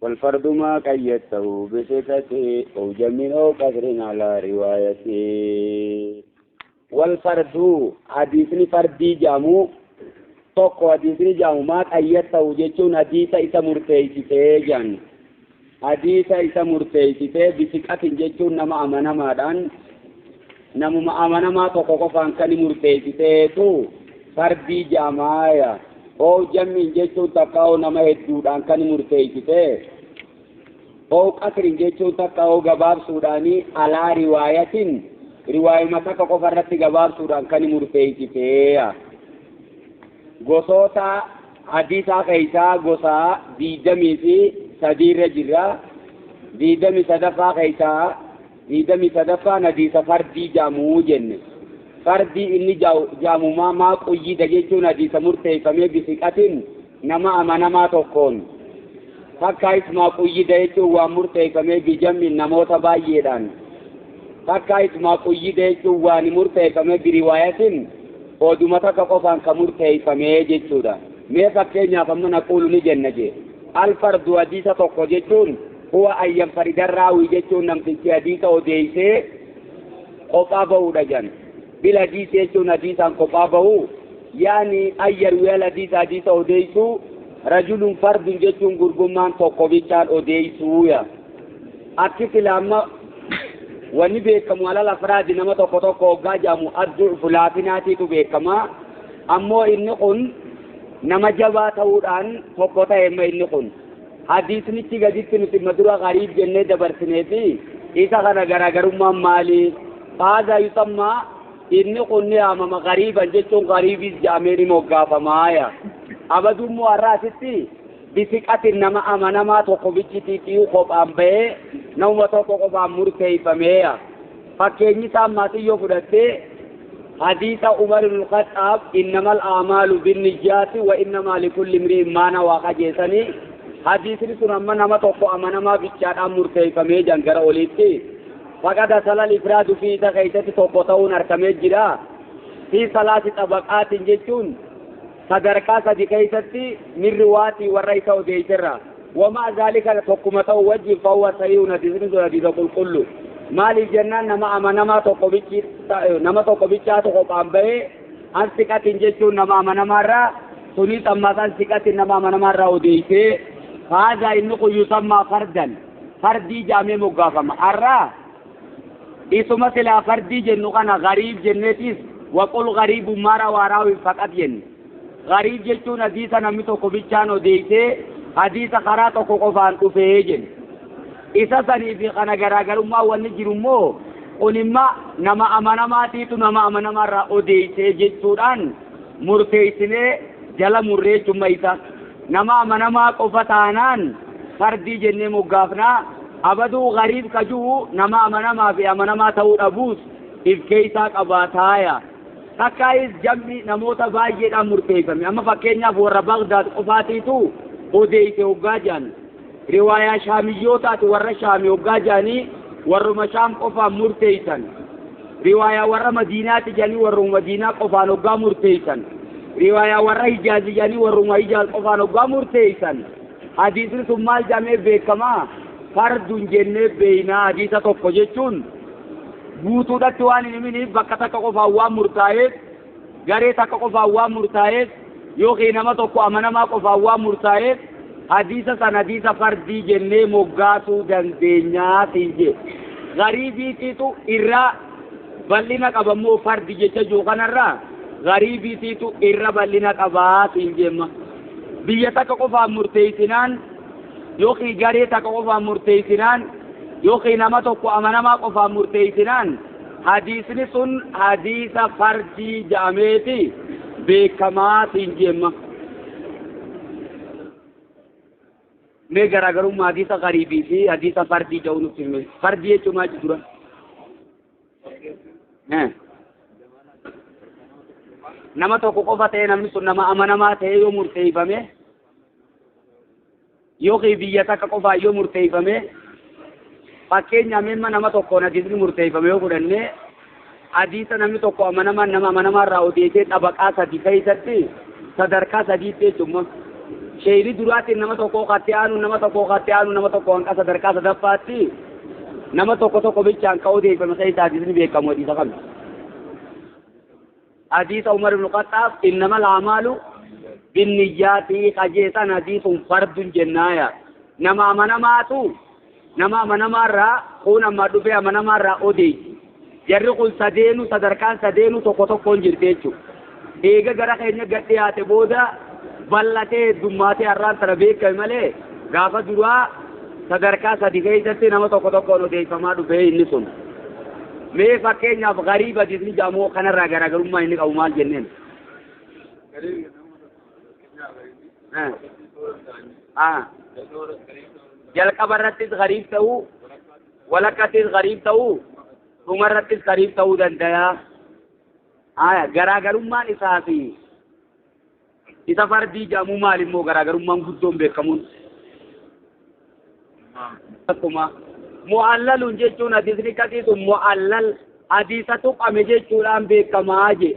والفرد ما قيدته بصفة أو جم أو قصر على رواية. والفرد حديثني فردي جامو tokko hadiisni jaamu maa qayyadtahu jechuun hadiisa isa murteessitee jedhan, hadiisa isa murteessitee bisiqatin jechuun nama amanamaadhaan, namuma amanamaa tokko qofaan kan murteessiteetu fardii jaamaaya. Oo jammiin jechuun takka oo nama hedduudhaan kan murteessitee, oo qasrin jechuun takka oo gabaabsuudhaanii, alaa riwaayatin riwaayuma takka qofa irratti gabaabsuudhaan kan murteessitee. Gosoota hadiisaa keessaa gosa 23 irra jirra. 23ffaa keessaa 23ffaan hadiisa fardii jaamuu jenne. Fardii inni jaamumaa maa quyyida jechuun hadiisa murteeffamee bisiqatin nama amanamaa tokkoon, takkaayis maa quyyida jechuun waan murteeffamee bijammin namoota baay'eedhaan, takkaayis maa quyyida jechuun waan murteeffamee biriwaayatin oduma takka qofaan ka murteeffamee jechuudha. Mee fakkeenyaaf amma naquulu ni jenna jee, alfardu hadiisa tokko jechuun huwa an yanfarida raawii jechuun namtichi hadiisa odeeysee kophaa ba'uudha jan. Bil hadiisi jechuun hadiisaan kophaa ba'uu, yaani an yarwiyal hadiisa hadiisa odeeysuu, rajulun fardun jechuun gurgummaan tokko bichaan odeeysuuya. Akki sila amma wanni beekamu alal afraadi nama tokko tokko hoggaa jedhamu addu'ufu laafinaatiitu beekama. Ammoo inni kun nama jabaa ta'uudhaan tokko ta'e. Amma inni kun hadiisnichi gaditti nuti madura gariib jennee dabarsinee fi isa kana garaagarummaan maali? Faaza yusammaa inni kun ni yaamama gariiban jechuun gariibis jedhamee ni moggaafamaaya. Abadummoo har'a asitti bisiqatin nama amanamaa tokko bichitiitii kophaan bahee namuma tokko qofaan murteeffameeya. Fakkeenyi isaa ammaas yoo fudhattee hadiisa Umar ibn Khattaab, innamal a'maalu binniyyaati wa innamaa likulli imri'in maa nawaa qajeessanii, hadiisni sun amma nama tokko amanamaa bichaadhaan murteeffamee jan gara oliitti. Faqad hasalal ifraadu fi isa keessatti tokko ta'uun argamee jira. Fi salaasi xabaqaatiin jechuun sadarkaa sadi keessatti min riwaatii warra isa odeesserra. Wamaa zaalika tokkuma ta'u wajjin fahuwa sahihun hadiisni sun hadiisa qulqullu. Maaliif jennaan nama amanamaa tokko bichi nama tokko bichaatu kophaan bahee an siqatin jechuun nama amanamaarraa, sunis ammas an siqatin nama amanamaarraa odeessee, haadha inni kun yusammaa fardan fardii jaamee moggaafama. Har'aa isuma silaa fardii jennu kana gariib jenneetis waqul gariibu maa rawaa raawin faqat jenne. Gariib jechuun hadiisa namni tokko bichaan odeessee hadiisa karaa tokko qofaan dhufee jenne. Isa sanii fi kana garaagarummaa wanni jiru immoo kunimma nama amanamaatiitu nama amanamaarraa odeessee jechuudhaan murteessinee jala murreechumma isa. Nama amanamaa qofa taanaan fardii jennee moggaafnaa. Abaduu gariib ka jiru nama amanamaa fi amanamaa ta'uu dhabuus if keessaa qabaataaya. Takkaayis jam'i namoota baay'eedhaan murteeffame. Amma fakkeenyaaf warra Bagdaad qofaatiitu odeesse hoggaa jedhan. Riwaayaa shaamiyyootaati warra shaami hoggaa jedhanii warruma shaam qofaan murteessan. Riwaayaa warra Madiinaati jedhanii warruma Madiinaa qofaan hoggaa murteessan. Riwaayaa warra Hijaazi jedhanii warruma Hijaaz qofaan hoggaa murteessan. Hadiisni sun maal jedhamee beekamaa? Fardun jennee beeynaa. Hadiisa tokko jechuun guutuudhatti waan hin himiniif bakka takka qofaan waan murtaa'eef, garee takka qofaan waan murtaa'eef, yookiin nama tokko amanamaa qofaan waan murtaa'eef hadiisa san hadiisa fardii jennee moggaasuu dandeenyaa siin jee. Gariibiitiitu irra bal'ina qaba immoo fardi jecha jiru kanarraa gariibiitiitu irra bal'ina qabaa siin jeemma. Biyya takka qofaan murteessinaan yookiin garee takka qofaan murteessinaan yookiin nama tokko amanamaa qofaan murteessinaan hadiisni sun hadiisa fardii jedhameeti beekamaa siin jeemma. Mee garaagarummaa hadiisa gariibii fi hadiisa fardii jedhu nutti hime. Fardii jechuun maal jechuudha? Nama tokko qofa ta'ee namni sun nama amanamaa ta'ee yoo murteeffame, yookiin biyya takka qofaan yoo murteeffame, fakkeenyaaf imma nama tokkoon hadiisni murteeffame yoo fudhanne, hadiisa namni tokko amanamaan nama amanamaa irraa odeessee xabaqaa sadi keessatti sadarkaa sadiitti jechuudha. Sheeyni duraatiin nama tokko katti aanu nama tokko katti aanu nama tokko hanqa sadarkaa sadaffaatti nama tokko tokko bichaan ka odeeffame keessa hadiisni beekamu hadiisa kami? Hadiisa Umar ibn Khattaab innamal a'maalu binniyyaati qajeesan hadiisun fardun jennaaya. Nama amanamaatu nama amanamaarraa kun amma dhufee amanamaarraa odeessi. Jarri kun sadeenu sadarkaan sadeenu tokko tokkoon jirti jechuudha. Eega gara keenya gad dhiyaate booda bal'atee heddummaatee har'aan tana beekame malee gaafa duraa sadarkaa sadi keessatti nama tokko tokkoon odeeffamaa dhufee inni sun. Mee fakkeenyaaf gariib hadiisni jedhamu kanarraa garaagarummaa inni qabu maal jenneen? Jalqaba irrattis gariib ta'uu, walakkattis gariib ta'uu, dhuma irrattis gariib ta'uu danda'a. Garaagarummaan isaa fi isa fardii jedhamu maal immoo garaagarummaan guddoon beekamuun? Akkuma mu'allaluun jechuun hadiisni akkasii sun mu'allal hadiisa tuqame jechuudhaan beekamaa je.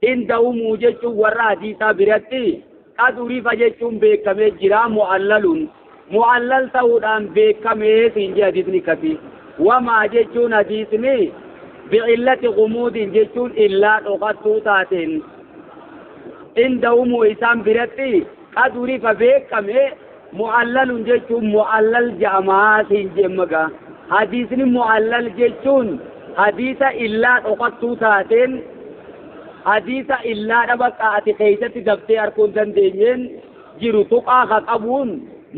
Hinda'umuu jechuun warra hadiisaa biratti qadurifa jechuun beekamee jira mu'allaluun. Mu'allal ta'uudhaan beekamee siin jee hadiisni akkasii. Wamaa jechuun hadiisni bi'illati gumuudiin jechuun illaa dhokattuu taateen hinda'umuu isaan biratti qadurifa beekame mu'allalun jechuun mu'allal ja'amaa siin jee magaa. Hadiisni mu'allal jechuun hadiisa illaa dhokattuu taateen hadiisa illaa dhaba ati keessatti daftee arguu hin dandeenyeen jiru tuqaa ka qabuun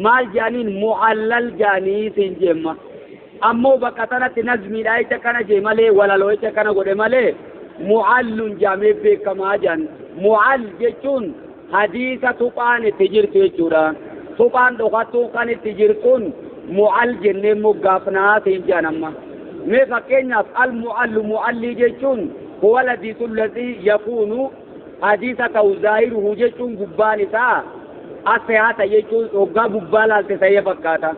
maal jedhaniin mu'allal jedhanii siin jeemma. Ammoo bakka tanatti nazmiidha jecha kana jee malee walaloo jecha kana godhe malee mu'allun jedhamee beekamaa jedhan. Mu'all jechuun hadiisa tuqaan itti jirtu jechuudha. Tuqaan dhokattuu kan itti jirtuun mu'all jennee moggaafnaa siin jedhan amma. Mee fakkeenyaaf al mu'allu mu'allii jechuun huwa al-hadiisu alladhii yakuunu hadiisa ta'u zaahiruhu jechuun gubbaan isaa as-sihaata jechuun hoggaa gubbaa laalte ta'ee fakkaata.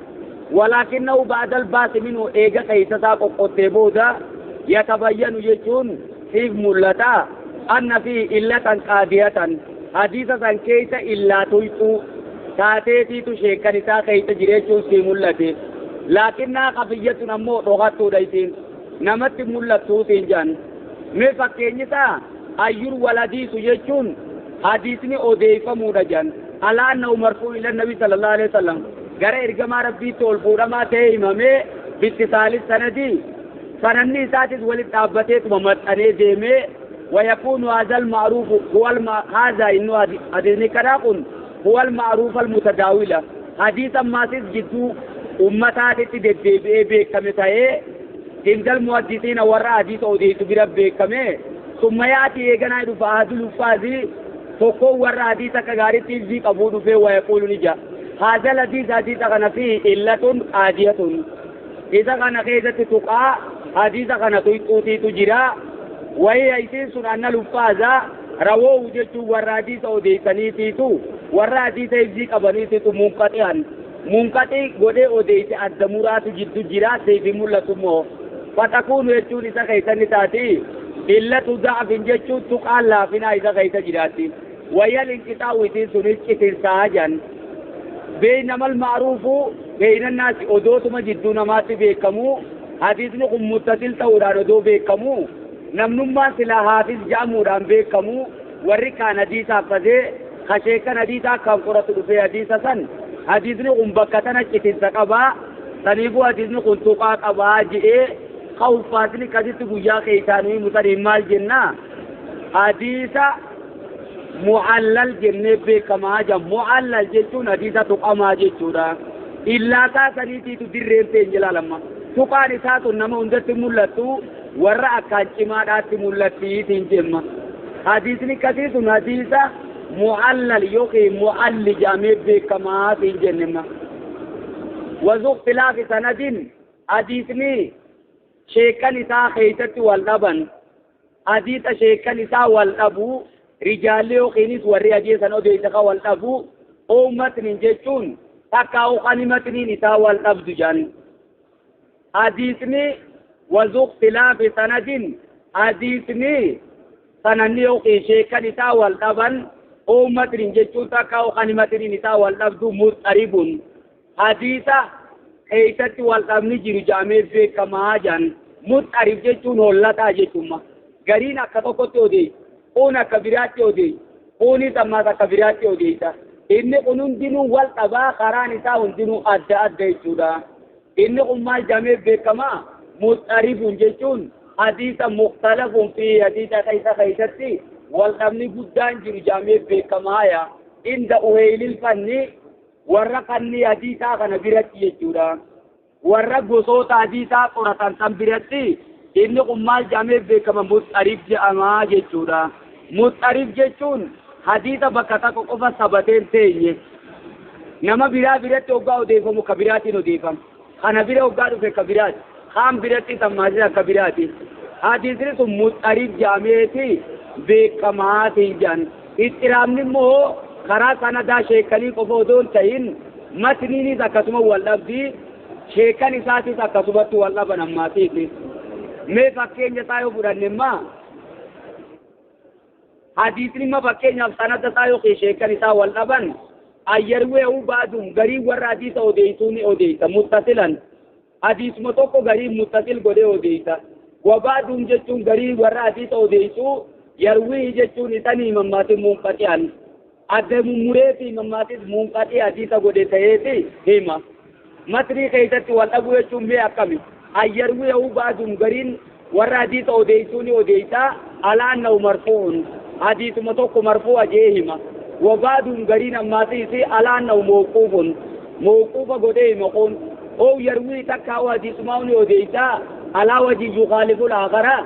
Walaakinnahu ba'dal baasi minhu eega keessa isaa qoqqottee booda yatabayyanu jechuun siif mul'ata anna fi illatan qaadiyatan hadiisa san keessa illaa tuyxuu taateetiitu sheekkan isaa keessa jireechuun sii mul'ate. Laakinnaa qabiyyatun ammoo dhokattuudha isiin namatti mul'attuu siin jedhan. Mee fakkeenyi isaa ayyur waladiisu jechuun hadiisni odeeffamuudha jedhan. Alaa annahu marfuu ila nabi sallallahu alaihi wasallam gara ergamaa rabbiitti ol fuudhamaa ta'ee himamee bittisaalis sanadii sananni isaatis walitti dhaabbateetuma maxxanee deemee wayakuunu haazal ma'ruufu huwal haazaa innu hadiisni kanaa kun huwal ma'ruuf almutadaawila hadiisa ammaasis jidduu ummataatitti deddeebi'ee beekame ta'ee hindal muhaddisiina warra hadiisa odeessu bira beekame summa yaati eeganaa dhufa ahadul uffaasi tokkoon warra hadiisa akka gaariitti hifzii qabuu dhufee wayaquulu ni ja'a. Haazal hadiisa hadiisa kana fi illatun qaadiyatun isa kana keessatti tuqaa hadiisa kana tuyxuutiitu jira. Wayii isiin sun anna luffaaza rawoohu jechuun warra hadiisa odeessaniitiitu warra hadiisa hifzii qabaniitiitu munqaxi'an munqaxii godhee odeesse adda muraatu jiddu jira seefi mul'atu immoo fatakuunu jechuun isa keessatti taati illatu da'afin jechuun tuqaan laafinaa isa keessa jiraatti. Wayal inqixaa'u isiin sunis citinsaa jedhan. Beeynamal ma'ruufu beeyna naasi odootuma jidduu namaatti beekamu hadiisni kun muttasil ta'uudhaan odoo beekamu namnummaan silaa haafis jedhamuudhaan beekamu warri kaan hadiisa haffazee kasheekan hadiisa akkaan qoratu dhufee hadiisa san hadiisni kun bakka tana citinsa qabaa saniifuu hadiisni kun tuqaa qabaa jedhee kawfaasni akkasitti guyyaa keessaa nuyi musaniin maal jennaa hadiisa mu'allal jennee beekamaa jira. Mu'allal jechuun hadiisa tuqamaa jechuudha. Illaa isaa saniitiitu dirreen teenya ilaalama. Tuqaan isaa sun nama hundatti mul'attu warra akkaan cimaadhaatti mul'attiitiin jemma. Hadiisni akkasii sun hadiisa mu'allal yookiin mu'alli jedhamee beekamaa siin jennema. Wazu ikhtilaafi sanadin hadiisni sheekkan isaa keessatti wal dhaban hadiisa sheekkan isaa wal dhabu rijaalli yookiinis warri hadiisa odeessa ka wal dhabu uummatni jechuun takka uqanimatniin isaa wal dhabdu jedhan. Hadiisni wazu ikhtilaafi sanadin hadiisni sananni yookiin sheekkan isaa wal dhaban Oo matniin jechuun takka kan matniin isaa wal dhabdu muxxaribun hadiisa keessatti wal dhabni jiru jedhamee beekamaa jedhan. Muxxarib jechuun hollataa jechuudha. Gariin akka tokkotti odeessa, kun akka biraatti odeessa, kunis ammaas akka biraatti odeessa. Inni kun hundinuu wal dhabaa, karaan isaa hundinuu adda adda jechuudha. Inni kun maal jedhamee beekamaa? Muxxaribun jechuun hadiisa mukhtalafun fi hadiisa keessa keessatti wal dhabni guddaan jiru jedhamee beekamaaya. Inda uheelil fanni warra fanni hadiisaa kana biratti jechuudha. Warra gosoota hadiisaa qoratan san biratti inni kun maal jedhamee beekama? Muxxarib jedhamaa jechuudha. Muxxarib jechuun hadiisa bakka tokko qofa sabateen teenye. Nama biraa biratti hoggaa odeeffamu ka biraatiin odeeffama. Kana bira hoggaa dhufe ka biraati. Kaan biratti sammaasii akka biraati. Hadiisni sun muxxarib jedhameeti beekamaatiin jedhan. Ixxiraamni immoo karaa sanadaa sheekanii qofa odoo hin ta'in matniinis akkasuma wal dhabdi, sheekan isaatis akkasumatti wal dhaban ammaatiiti. Mee fakkeenya isaa yoo fudhanne immoo hadiisni immoo fakkeenyaaf sanada isaa yoo sheekan isaa wal dhaban ayyarwee baadum garii warra hadiisa odeessuu ni odeessa muttasilan. Hadiisuma tokko garii muttasil godhee odeessa. Wabaadum jechuun garii warra hadiisa odeessuu yarwii jechuun isanii mammaatiin munqaxi'an. Adda mummureefi mammaatis munqaxii hadiisa godhe ta'eeti hima. Matnii keessatti wal dhabuu jechuun mee akkami? Ayyarwii baadum gariin warra hadiisa odeessuu ni odeessa alaannahu marfu'un. Hadiisuma tokko marfuu ajee hima. Wabaadum gariin ammaatiis alaannahu mawquufun. Mawquufa godhee hima kun. Oo yarwii takka hadiisumaa ni odeessa alaa wajhi yukhaaliful aakhara.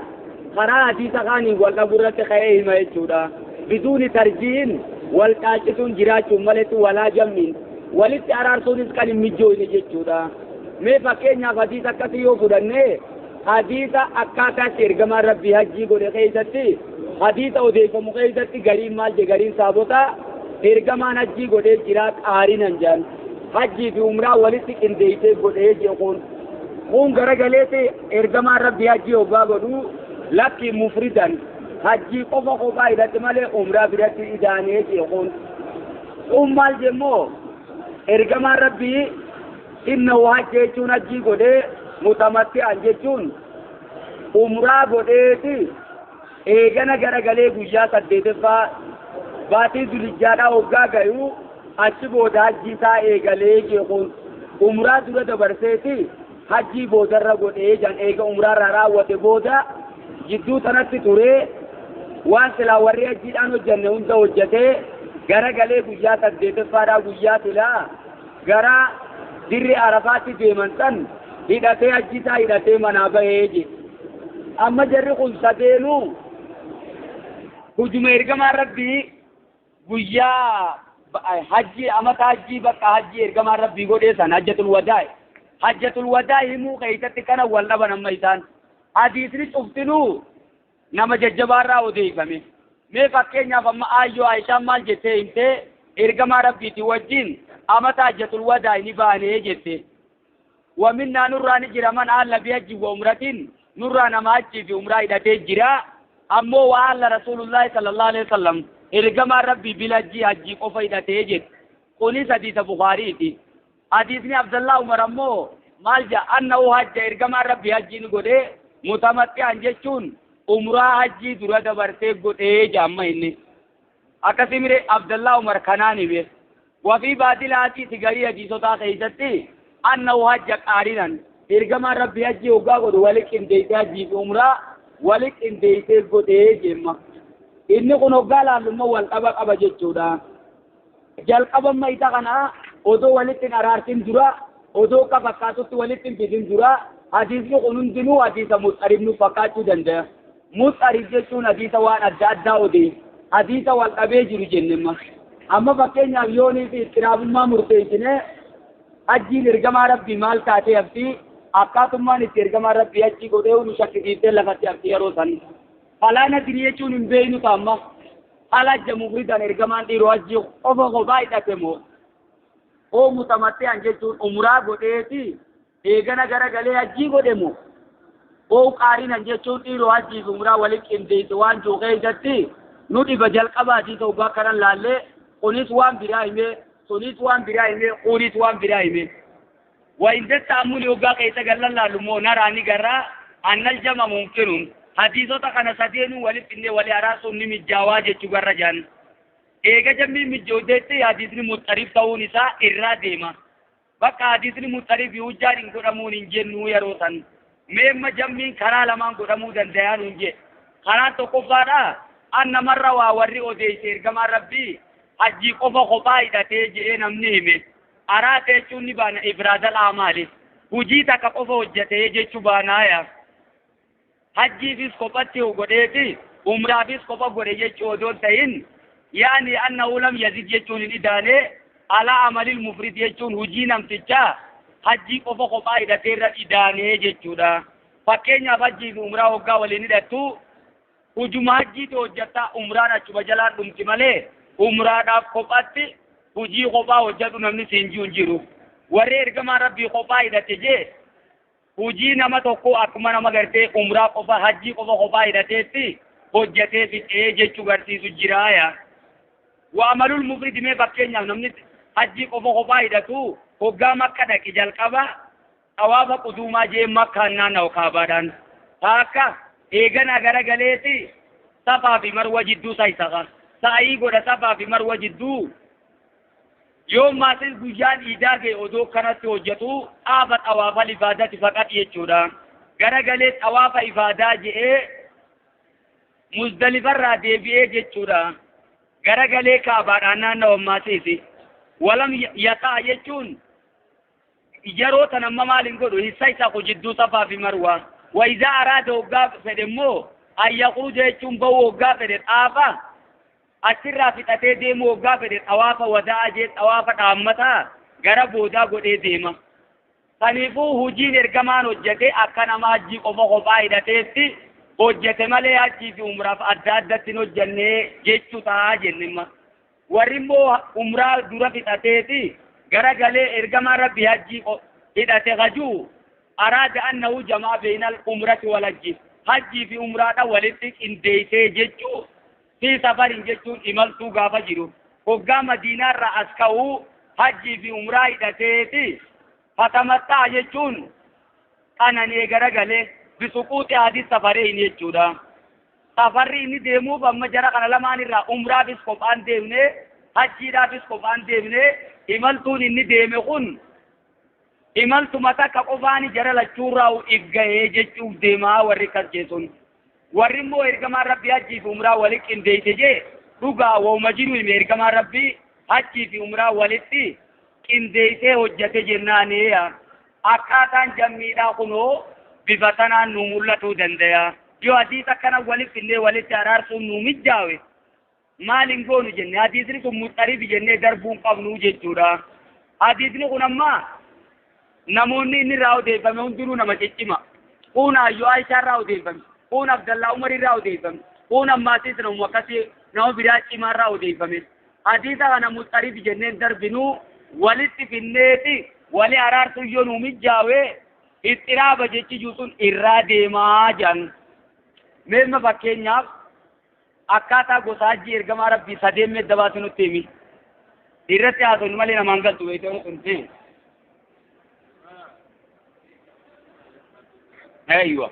Karaa hadiisa kaaniin wal dhabuu irratti ka'ee hima jechuudha. Biduuni tarjiin wal qaacisuun jiraachuun maletti walaa jammiin walitti araarsuunis kan hin mijjooyne jechuudha. Mee fakkeenyaaf hadiisa akkasii yoo fudhanne hadiisa akkaataa itti ergamaan rabbii hajjii godhe keessatti hadiisa odeeffamu keessatti gariin maal je gariin saabota ergamaan hajjii godhee jira qaarinan jedhan. Hajjii fi umraa walitti qindeessee godhee je kun. Kun garagaleeti ergamaan rabbii hajjii hoggaa godhu lakki mufridan hajjii qofa kophaa hidhate malee umraa biratti idaanee je kun. Kun maal jemmoo ergamaan rabbii inna hajja jechuun hajjii godhee mutamatti'an jechuun umraa godheeti eegana garagalee guyyaa 8ffaa baatii Zulijjaadhaa hoggaa gayu achi booda hajjii isaa eegalee je kun. Umraa dura dabarseeti hajjii boodarra godhee jan eega umraarraa raawwate booda jidduu sanatti turee waan silaa warri hajjiidhaan hojjanne hunda hojjatee garagalee guyyaa 8ffaadhaa guyyaa silaa gara dirri Arafaatti deeman san hidhatee hajjii isaa hidhatee manaa bahee je. Amma jarri kun sadeenuu hujuma ergamaan rabbii guyyaa hajjii amata hajjii bakka hajjii ergamaan rabbii godhee san hajjatul wadaa'i. Hajjatul wadaa'i himuu keessatti kana wal dhaban amma isaan. Hadiisni cuftinuu nama jajjabaarraa odeeffame. Mee fakkeenyaaf amma aayyoo Aayishaan maal jettee himtee ergamaa rabbiitii wajjin amata hajjatul wadaa'i ni baanee jette. Waminnaa nurraa ni jira man haala bi hajji wa umratiin nurraa nama hajjii fi umraa hidhatee jira. Ammoo waa haala rasuulullaahi sallallahu alaihi wasallam ergamaan rabbii bil hajjii hajjii qofa hidhatee jette. Kunis hadiisa Bukaariiti. Hadiisni Abdallaa Umar ammoo maal jedha? Annahu hajja ergamaan rabbii hajjii ni godhee mutamatti'an jechuun umraa hajjii dura dabarsee godhee jedha amma inni. Akkasii mire Abdallaa Umar kanaan hime. Wafii baadila hadiisi garii hadiisotaa keessatti annahu hajja qaarinan ergamaan rabbii hajjii hoggaa godhu wali qindeessee hajjii fi umraa wali qindeessee godhee jemma. Inni kun hoggaa laallummaa wal dhaba qaba jechuudha. Jalqabamma isa kana odoo walitti hin araarsin dura odoo akka fakkaatutti walitti hin fidin dura hadiisni kun hundinuu hadiisa muxxarib nu fakkaachuu danda'a. Muxxarib jechuun hadiisa waan adda addaa odeessu hadiisa wal dhabee jiru jennemma. Amma fakkeenyaaf yoonii fi ixxiraabummaa murteessinee hajjiin ergamaa rabbii maal taatee hafti akkaatummaan itti ergamaa rabbii hajjii godhee nu shakkisiiftee lafatti hafti yeroo san. Falaana dirii jechuun hin beeynu ta'amma. Haala hajja mufridan ergamaan dhiiroo hajjii qofa kophaa hidhate moo oo mutamatti'an jechuun umraa godheeti eegana garagalee hajjii godhe moo oo qaarinan jechuun dhiiroo hajjii fi umraa walitti qindeesse waan jiru keessatti Nu dhiba jalqaba hadiisa hoggaa kanan laallee kunis waan biraa himee sunis waan biraa himee kunis waan biraa himee. Wa inda ta'ammuli hoggaa keessa gallan laallu immoo naraani garraa annal jama mumkinuun hadiisota kana sadeenuu walitti finnee walii araarsuun ni mijjaawaa jechuu garra jaan. Eega jammiin mijjooteetti hadiisni muxxariif ta'uun isaa irraa deema. Bakka hadiisni muxxariif hujjaan hin godhamuun hin jennu yeroo san. Meemma jammiin karaa lamaan godhamuu danda'an hin jee. Karaan tokkoffaadha an namarra waa warri odeesse ergamaan rabbii hajjii qofa kophaa hidhatee jedhee namni hime. Araate jechuun ni baana ifraadal amaali. Hujii takka qofa hojjetee jechuu baanaaya. Hajjiifis kophatti godheeti umraafis kopha godhe jechuu odoo hin ta'in yaani annahu lam yazid jechuun hin idaane alaa amalil mufrid jechuun hujii namtichaa hajjii qofa kophaa hidhatee irra idaanee jechuudha. Fakkeenyaaf hajjii fi umraa hoggaa waliin hidhattu hujuma hajjiitu hojjettaa umraan achuma jalaan dhumti malee umraadhaaf kophatti hujii kophaa hojjetu namni siin jiru hin jiru. Warri ergamaan rabbii kophaa hidhate jee hujii nama tokko akkuma nama gartee umraa qofa hajjii qofa kophaa hidhateetti hojjetee fixee jechuu garsiisu jiraaya. Wa amalul mufrid mee fakkeenyaaf namni hajjii qofa kophaa hidhatu hoggaa makka dhaqe jalqaba xawaafa quduumaa jee makkaan naanna'u kaabaadhaan. Taakka eegana garagaleeti safaa fi marwa jidduu sayisaqa. Sa'ii godha safaa fi marwa jidduu. Yoo maatis guyyaan iidaa ga'e odoo kanatti hojjetu xaafa xawaafa ifaadati faqat jechuudha. Garagalee xawaafa ifaadaa je'ee Muzdalifarraa deebi'ee jechuudha. Garagalee kaabaadhaan naanna'u maasiisi. Walam yataa jechuun yeroo tan amma maal hin godhu hissa isa jidduu safaa fi marwaa. Wa izaa araada hoggaa fedhe immoo an yakhruja jechuun ba'uu hoggaa fedhe xaafa achirraa fixatee deemuu hoggaa fedhe xawaafa wadaa jee xawaafa dhaammataa gara boodaa godhee deema. Kanaafuu hujiin ergamaan hojjete akka nama hajjii qofa kophaa hidhateetti hojjete malee hajjii fi umraaf adda addatti hin hojjennee jechuu ta'a jennimma. Warri immoo umraa dura fixateeti garagalee ergamaan rabbi hajjii hidhate hajuu araada annahu jamaa beenal umrati wal hajji hajjii fi umraadha walitti qindeessee jechuu fi safarin jechuun imaltuu gaafa jiru hoggaa madiinaarraa as ka'uu hajjii fi umraa hidhateeti fatamattaa jechuun qananee garagalee bisuquuxi adii safareen jechuudha. Safarri inni deemuuf amma jara kana lamaan irraa umraafis kophaan deemne hajjiidhaafis kophaan deemne imaltuun inni deeme kun imaltuma takka qofaani jara lachuurraa if gahee jechuuf deemaa warri kas jeesun. Warri immoo ergamaan rabbii hajjii fi umraa walitti qindeesse jee dhugaa wauma jiru hime ergamaan rabbii hajjii fi umraa walitti qindeessee hojjete jennaani. Akkaataan jammiidhaa kunoo bifa tanaan nu mul'atuu danda'a. Yoo hadiisa akkana walitti finnee walitti araarsuun nu mijjaawe maal hin goonu jenne hadiisni kun muxxariif jennee darbuu hin qabnu jechuudha. Hadiisni kun amma namoonni inni irraa odeeffame hundinuu nama ciccima. Kun Ayyoo Aishaa irraa odeeffame, kun Abdallaa Umar irraa odeeffame, kun ammaatis nama akkasii nama biraa cimaa irraa odeeffame. Hadiisa kana muxxariif jennee darbinuu walitti finneeti wali araarsuun yoo nu mijjaawe ixxiraaba jechi sun irraa deemaa jedhan. Meesma fakkeenyaaf akkaataa gosa hajjii ergamaa rabbii sadeen medda baase nutti himi. Irratti haasofnu malee namaan galtu beektoonni sun. Eeywa.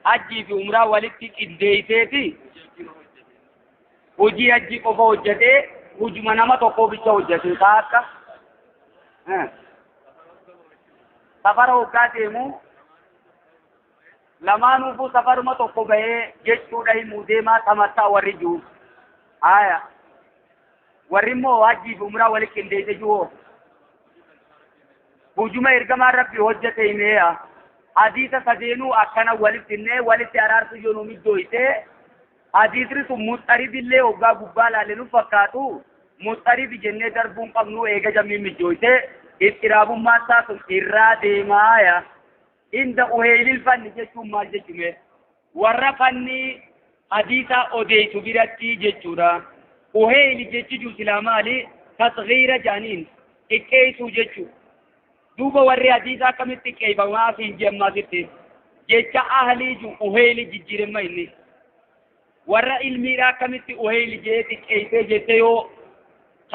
Hajjii fi umraa walitti qindeesseeti hojii hajjii qofa hojjetee hujuma nama tokkoo bicha hojjete akka safara hoggaa deemu lamaanuufuu safaruma tokko bahee jechuudha himuu deemaa tamattaa warri jiru. Haya. Warri immoo hajjii fi umraa walitti qindeesse jiru. Hujuma ergamaan rabbii hojjete himeeya. Hadiisa sadeenuu akkana walitti finnee walitti araarsu yoo nu mijjooyte hadiisni sun muxxaribillee hoggaa gubbaa laalle nu fakkaatu muxxaribi jennee darbuu hin qabnu eega jammiin mijjooyte ixxiraabummaan isaa sun irraa deemaaya. Inda uheelil fanni jechuun maal jechume warra fanni hadiisa odeessu biratti jechuudha. Uheeli jechi jiru silaa maali? Tasgiira jaaniin xiqqeessuu jechuu. Duuba warri hadiisa akkamitti xiqqeeffamaa siin jemmaa sitti jecha ahlii jiru uheeli jijjiirama inni. Warra ilmiidha akkamitti uheyli jee xiqqeessee jette yoo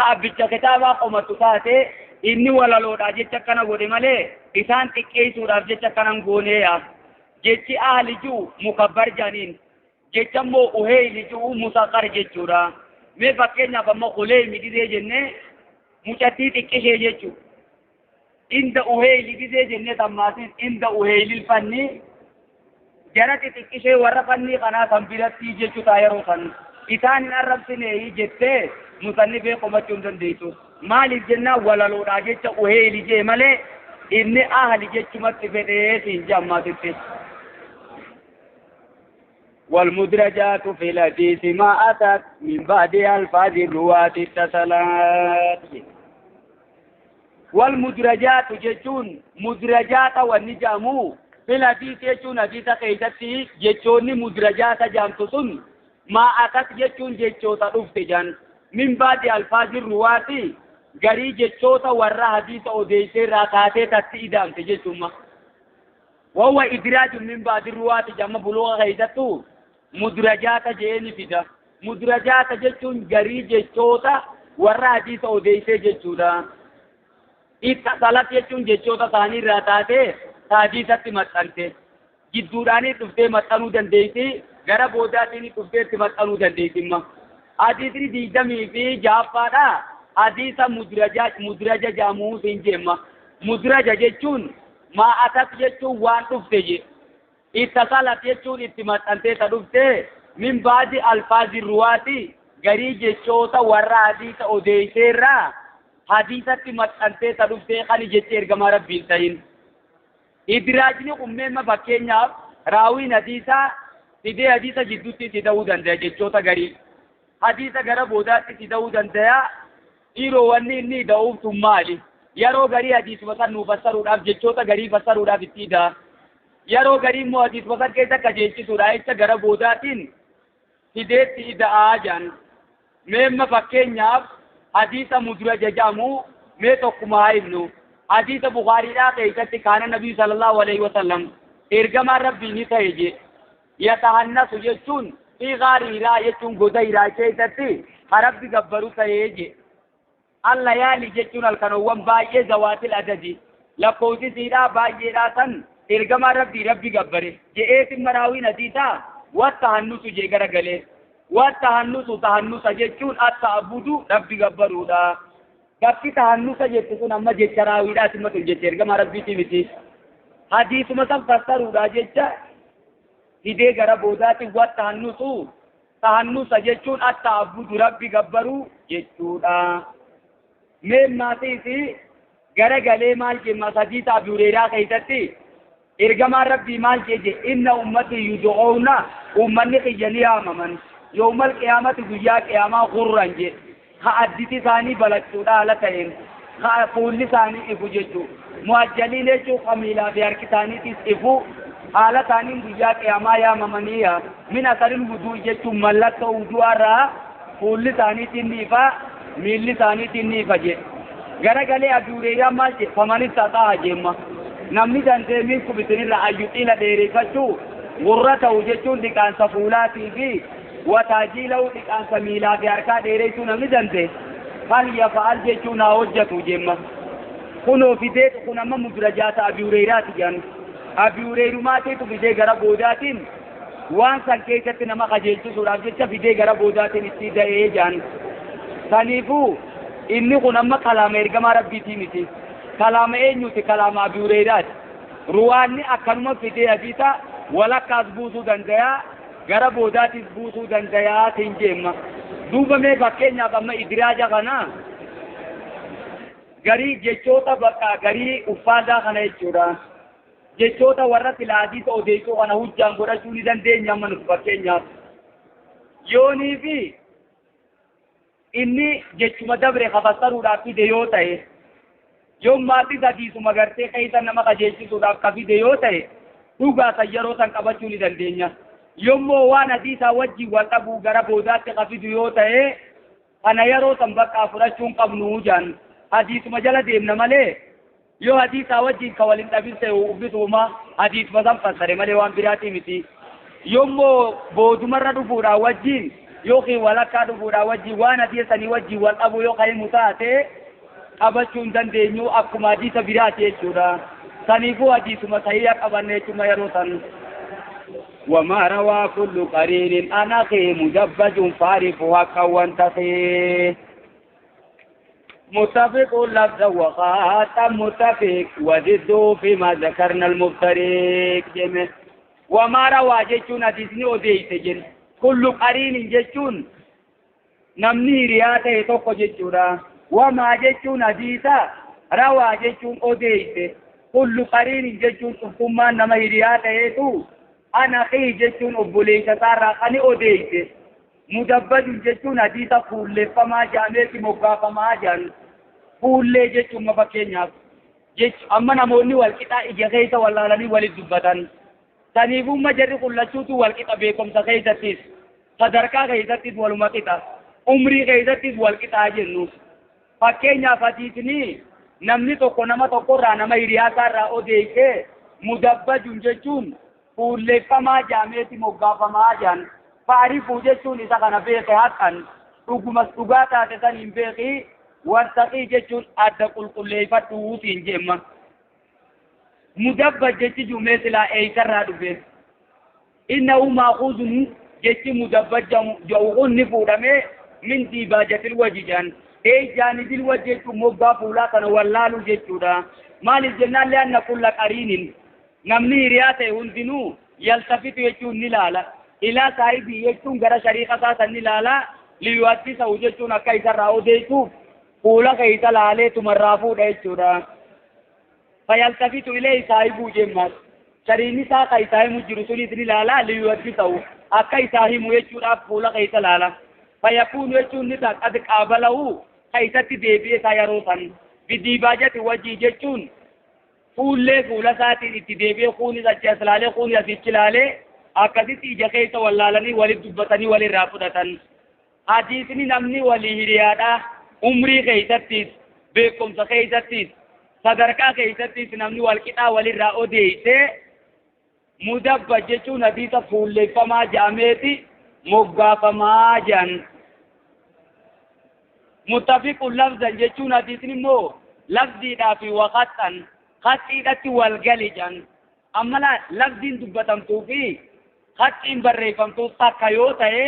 abbicha kitaabaa qomattu taate inni walaloodha jecha akkana godhe malee isaan xiqqeessuudhaaf jecha akkanan gooneeya. Jechi ahli ji'u mukabbar jedhaniin jecha immoo uheyli ji'u musaqar jechuudha. Mee fakkeenyaaf amma huleymi gizee jennee mucattii xiqqishee jechuudha. Inda uheyli gizee jennee tammaatiin inda uheylil fanni jara xixiqqishee warra fannii kanaa san biratti jechuu ta'a yeroo san isaan hin arrabsinee jettee musannifee qomachuu hin dandeessu. Maaliif jennaan walaloodhaa jecha uheyli jee malee inni ahli jechumatti fedhee siin jammaatitti. والمدرجات في الحديث ما أتت من بعد ألفاظ الرواة اتصلت. والمدرجات جتون مدرجات والنجامو في الحديث جتون حديث كيستي جتون مدرجات جامتسون ما أتت جتون جتون تدفت من بعد ألفاظ الرواة غري جتون ورا حديث أوديسي راكاتي تتئدام تجتون وهو إدراج من بعد الرواة جمع بلوغ غيزته مدرجات جيني فيدا مدرجات جتون غري جتون ورا حديث أوديسي جتون اتصالات jechuun jechoota isaanii irraa taatee hadiisatti maxxante gidduudhaanii dhuftee maxxanuu dandeessi gara boodaatiin dhuftee itti maxxanuu dandeessi imma hadiisni 26ffaadha hadiisa mudraja jedhamu siin jeemma mudraja jechuun maa'atat jechuun waan dhufte je ittasaalat jechuun itti maxxantee ta dhufte min baadi alfaazi ruwaati garii jechoota warra hadiisa odeesseerraa hadiisatti maxxantee ta dhuftee kan jecha ergamaa rabbiin ta'in. Idraajni qummeemma fakkeenyaaf raawiin hadiisaa fidee hadiisa jidduutti itti ta'uu danda'a jechoota garii. Hadiisa gara boodaatti itti ta'uu danda'a. Dhiiroo wanni inni ida'uuf tun maali? Yeroo garii hadiisuma san nuu fassaruudhaaf jechoota garii fassaruudhaaf itti ida'a. Yeroo garii immoo hadiisuma san keessa qajeelchisuudha jecha gara boodaatiin fideetti ida'aa jedhan. Meemma fakkeenyaaf حديث مدرج جامو میں تو کمائنو حدیث بخاری دا کہتے کان نبی صلی اللہ علیہ وسلم ارگما ربی نی تھے یتہنس یچون فی غار ہرا یچون گودئی را کہتے رب گبرو تھے الليالي جچون الکنوم باye ذوات العدد لکوسی سیرا باye راتن ارگما ربی ربی گبرے جے ایک مراوی حدیثا وتہنس جے گر گلے والتهنس تهنس جچون التعبد ربي غبرودا باقي تهنس جتون اما جچراويدا سمت جچرغ ما ربي تي متي حديث مسم فسرودا جچ هدي غره بوداتي والتهنس تهنس جچون التعبد ربي غبرو جچودا مي ماتي سي غره گلي مال کے مسجد ابي هريره کہتتی ارغما ربي مال کے جے ان امتي يدعون امني قينيا ممن يوم القيامة گویا قیامہ غرن جے حدیث ثانی بلچودا لتین فول ثانی افو جچو معجلین چو قمیلا بیار کی ثانی تیس افو حالت ثانی گویا قیامہ یا ممنیا من اثر الوضوء جچو ملت وضوء را فول ثانی تین نیفا میل ثانی تین نیفا جے گرا گلے ابو ہریرہ مال جے فمن استطاع جے نمنی دنتے من کو بتنی را ایوتیلا دیرے فچو غرته جچو دکان سفولاتی بھی وتاجيله دكان سميلا في أركا ديريتو نمي دنته فليفعل جيتو ناوجتو جيما كنو في ديت كنا ما مدرجات أبي هريرة جان أبي هريرة ما تيتو في دي غرا بوداتين وان سنكيتت نما خجلتو سوراب جيتا في دي غرا بوداتين استيدا جان سنيفو إني كنا ما كلام إرجما ربي تيمتي كلام إنيوتي كلام أبي هريرة رواني أكنما في دي أبيتا ولا كاسبوسو دنجيا gara boodaatis buusuu dandayaa tiin jeemma duuba mee fakkeenyaaf amma idiraaja kana garii jechoota bakka garii uffaadaa kana jechuudha jechoota warra silaadiisa odeessuu kana hujjaan godhachuu ni dandeenya amma nuti fakkeenyaaf yoonii fi inni jechuma dabre kafassaruudhaaf fide yoo ta'e yoon maatis hadiisuma gartee keessa nama qajeelchisuudhaaf ka fide yoo ta'e dhugaa san yeroo san qabachuu ni dandeenya. Yommuu waan hadiisaa wajjin wal dhabuu gara boodaatti qafidu yoo ta'e kana yeroo san bakka fudhachuun qabnu jaan hadiisuma jala deemna malee yoo hadiisaa wajjin ka waliin dhabin ta'e uffisuuma hadiisuma san fassare malee waan biraatii miti. Yommuu boodumarra dhufuudhaan wajjin yookiin walakkaa dhufuudhaan wajjin waan hadiisa sanii wajjin wal dhabuu yoo himu taate qabachuu hin dandeenyu akkuma hadiisa biraati jechuudha. Saniifuu hadiisuma sahiha qabanne jechuudha yeroo san. وما روى كل قرين عن أخيه مدبج فاعرف حقا وانتقي متفق لفظا وخطا متفق وضده فيما ذكرنا المفترق جمع وما روى جتون حديثني أوديت جن كل قرين جتون نمني رياته توكو جتورا وما جتون حديثا روى جتون أوديت كل قرين جتون ثم نما رياته تو أنا أخي جتون أبوليس تارا خني أوديت مدبج جتون حديثا فول فما جامع مغا جان fuullee jechuun ma fakkeenyaaf jechu amma namoonni walqixa ija keessa wallaalanii walit dubbatan saniifumma jarri qullachuutu walqixa beekumsa keessattis sadarkaa keessattis waluma qixa umrii keessattis walqixaa jennu fakkeenyaaf hadiisni namni tokko nama tokkorraa nama hiriyaasaarraa odeessee mudabbajun jechuun fuulleeffamaa jaameeti moggaafamaa jaan faarifuu jechuun isa kana beeke haqqan dhugumas dhugaa taate san hin beekii وانتقي جتون أدى قل قل ليفتوتين جمّا مدبج جتي جمعة لا أي كرر به إنه مأخوذ جتي مدبج جوغن نفورمه من ديباجة الوجه جان أي جانب الوجه مبا فولا كان ولالو جتورا ما للجنان لأن كل قرين نمني رياته هندنو يلتفت يجون نلالا إلى صاحبه يجون غير شريخة ساسا نلالا ليؤدي جتون أكيد راو ديتو fuula keessa laalee tumarraa fuudha jechuudha. Fayyaltafitu ilee isaa himuu jemmas. Shariinni isaa ka isaa himu jiru sunis ni laala liyu'addisa'u akka isaa himu jechuudhaaf fuula keessa laala. Fayyakuunu jechuun ni ta'a qad qaabala'u ka isatti deebi'e isaa yeroo san. Bidiibaajati wajjii jechuun fuullee fuula isaatiin itti deebi'e kuunis achi as laalee kuunis asichi laalee akkasitti ija keessa wallaalanii walit dubbatanii walirraa fudhatan. Hadiisni namni walii hiriyaadha. Umrii keessattis beekumsa keessattis sadarkaa keessattis namni walqixaa walirraa odeessee mudabba jechuun hadiisa fuulleeffamaa jaameeti moggaafamaa jedhan. Muttafiqun lafzan jechuun hadiisni immoo lafziidhaa fi waqaxxan qaxxiidhatti wal gali jedhan. Amma lafziin dubbatamtuu fi qaxxiin barreeffamtuu takka yoo ta'e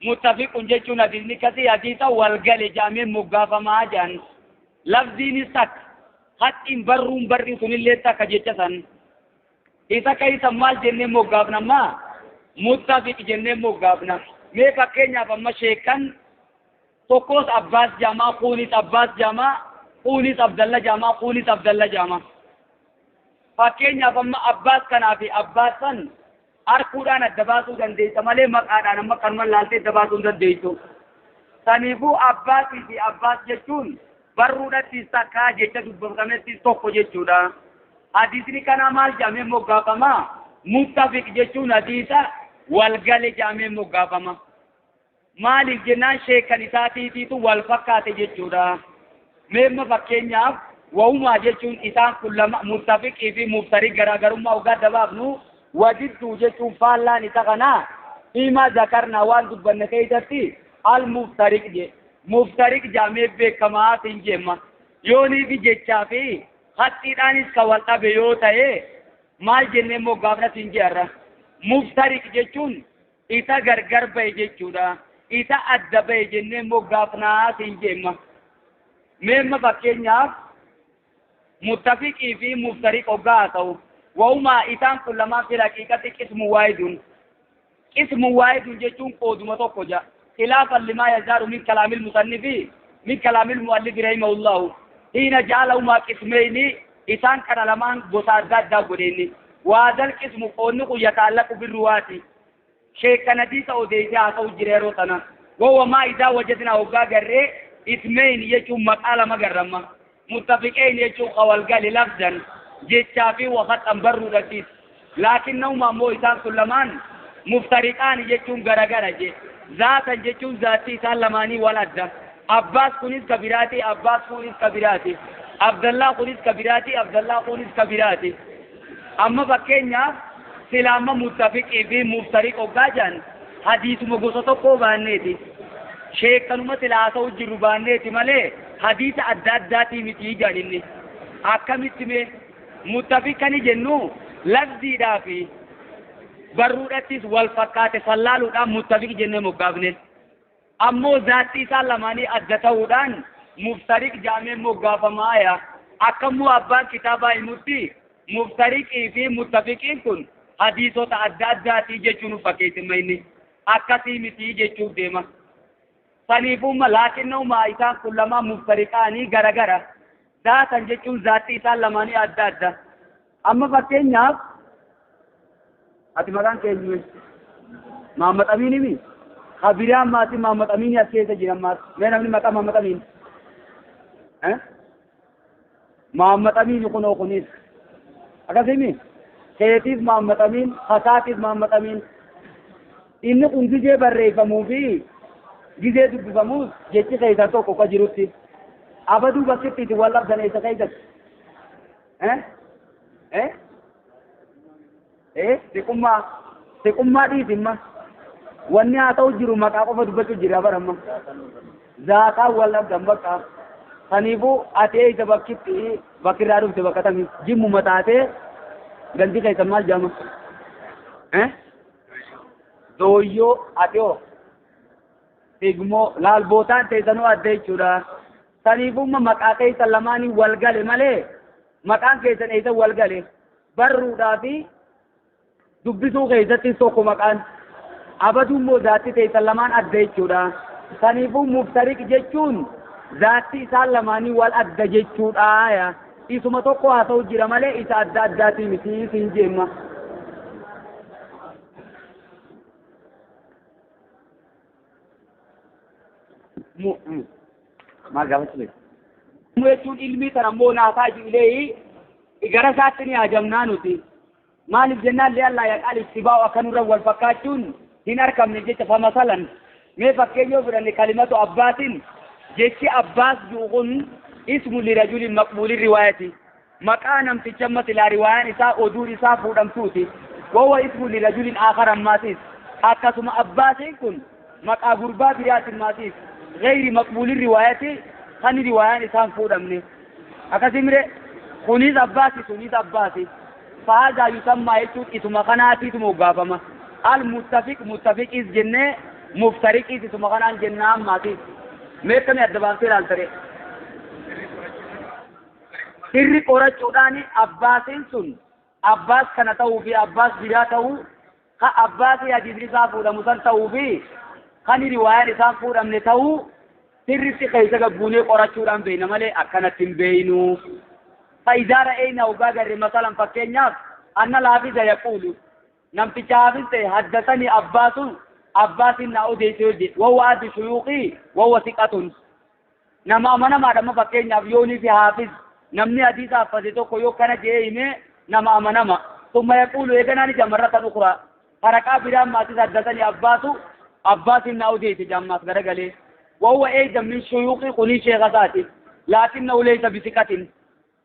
متفق جتون حديثني كسي حديثا والقل جامع مغافما جان لفظين سك خط برون بري سن اللي تك جتسن إذا كاي سمال جنة مغافنا ما متفق جنة مغافنا مي فكينيا فما شيكان توكوس عباس جامع خونيس عباس جامع خونيس عبد الله جامع خونيس عبد الله جامع فكينيا فما عباس كان في عباسن arkuudhaan adda baasuu dandeessa malee maqaadhaan amma kanuma laaltee adda baasuu hin dandeessu. Saniifuu Abbaasii fi Abbaas jechuun barruudhattis takkaa jecha dubbatamettis tokko jechuudha. Hadiisni kanaa maal jedhamee moggaafama? Muttafiq jechuun hadiisa walgale jedhamee moggaafama. Maaliif jennaan sheekan isaatiitiitu wal fakkaate jechuudha. Meemma fakkeenyaaf wahumaa jechuun isaan kun lama muttafiqii fi muftariq garaagarummaa ogaa adda baafnu وجدت جتون فالان تغنا فيما ذكرنا وان دبن كيدتي المفترق جي مفترق جامع بكما تنجما يوني في جچا في خطي دانس كوالتا بيو تاي مال جنة مغافنا تنجي مفترق جتون إتا غرغر بي جچودا إتا أدب جنة مغافنا تنجما ميم فكينيا متفق في مفترق اوغاتو وهما إتان كلما في الحقيقة قسم واحد قسم واحد جتون قودما توكوجا خلافا لما يظهر من كلام المصنف من كلام المؤلف رحمه الله حين جعلهما قسمين إتان كان لمان غوسا دا غوديني وهذا القسم قونق يتعلق بالرواة شيخ نديس أو ديسا أو جريرو تنا وهو ما إذا وجدنا وقا غري اثنين يجون مقالة مغرما متفقين يجون قوالقال لفظا جتشافي وخط أمبرو رتيس لكنهما مو إسان سلمان مفترقان جتشون غرغرة جي ذاتا جتشون ذاتي سلماني ولد عباس كونيس كبيراتي عباس كونيس كبيراتي عبد الله كونيس كبيراتي عبد الله كونيس كبيراتي أما بكينيا Silaama muttafiqii fi muftariq hoggaa jedhan hadiisuma gosa tokkoo baanneeti. Sheekkanuma silaa haasa'u jirru baanneeti malee hadiisa adda addaatii miti jedhan inni. Akkamitti mee muttafiq kani jennu lafziidhaa fi barruudhattis wal fakkaate sallaaluudhaan muttafiq jennee moggaafne. Ammoo zaatti isaan lamaanii adda ta'uudhaan muftariq jedhamee moggaafamaaya. Akkammoo abbaan kitaabaa himutti muftariqii fi muttafiqiin kun hadiisota adda addaatii jechuun fakkeessimma inni. Akkasii miti jechuuf deema. Saniifumma laakinnahuma isaan kun lamaan muftariqaanii garagara. Zaatan jechuun zaatti isaan lamaanii adda adda. Amma fakkeenyaaf ati maqaan keenyu Mahammad Amiin himi? Kabiraan maatii Mahammad Amiin as keessa jiran maas. Mee namni maqaa Mahammad Amiin? Mahammad Amiin kunoo kunis. Akkasimi? Keetiif Mahammad Amiin, Hasaatiif Mahammad Amiin. Inni kun gizee barreeffamuu fi gizee dubbifamuus jechi keessan tokko akka jirutti. Abaduu bakkitti itti wal dhabdan eessa keessatti? Siqummaa. Siqummaa dhiisimma. Wanni haa ta'u jiru maqaa qofa dubbachuu jira baramma. Zaataan wal dhabdan bakka. Saniifuu ati eessa bakkitti bakkirraa dhufte bakka tamii jimmuma taatee gandi keessan maal jedhama? Dooyyoo ati hoo? Sigmoo laal bootaan teessanuu adda jechuudha. Saniifumma maqaa keessan lamaanii wal gale malee maqaan keessan eessa wal gale barruudhaa fi dubbisuu keessatti tokko maqaan abaduun immoo zaatti teessan lamaan adda jechuudha. Saniifuu muftariq jechuun zaatti isaan lamaanii wal adda jechuudha. Isuma tokko haa ta'u jira malee isa adda addaatii miti siin jeemma. Maal gaafachuu beeku? Jechuun ilmii sana immoo naasaa ilee gara isaatti ni hajamnaa nuti. Maaliif jennaan li'allaa yaqaal ittibaa'u akka nurra wal fakkaachuun hin argamne jecha famasalan. Mee fakkeenya yoo fudhanne kalimatu abbaatiin jechi abbaas jiru kun ismu lirajulin maqbuulin riwaayati. Maqaa namticha amma silaa riwaayaan isaa oduun isaa fuudhamtuuti. Wahuwa ismu lirajulin aakhar ammaatis. Akkasuma abbaasiin kun maqaa gurbaa biraatiin maatiis. Gayri maqbuulin riwaayati kan riwaayaan isaan fuudhamne. Akkasii kunis abbaasi sunis abbaasi. Fahaadaa yusammaa jechuun isuma kanaatiitu moggaafama. Al muttafiq muttafiqis jennee muftariqis isuma kanaan jennaa ammaatiis. Mee akkamii adda baaftee ilaaltare? Sirri qorachuudhaan abbaasiin sun abbaas kana ta'uu fi abbaas biraa ta'uu ka abbaasii hadiisni isaa fuudhamu san ta'uu fi kan riwaayaan isaan fuudhamne ta'uu sirritti keessa gabbuunee qorachuudhaan beekna malee akkanatti hin beeynu. Faayidaa ra'eena hoggaa garre masalan fakkeenyaaf anna laafisa yaquulu namticha haafis ta'e haddasanii abbaasun abbaasin na odeesse yoo jedhe wawwa addi shuyuuqii wawwa siqatun nama amanamaadha amma fakkeenyaaf yoonii fi haafis namni hadiisa haffate tokko yoo kana jedhee hime nama amanama. Summa yaquulu eeganaan ija marratan ukraa faraqaa biraan maatis haddasanii abbaasu abbaasin na odeesse jammaas garagalee wawwa eeyda min shuyuuqii kunii sheekha isaati laakinnahu laysa bisiqatin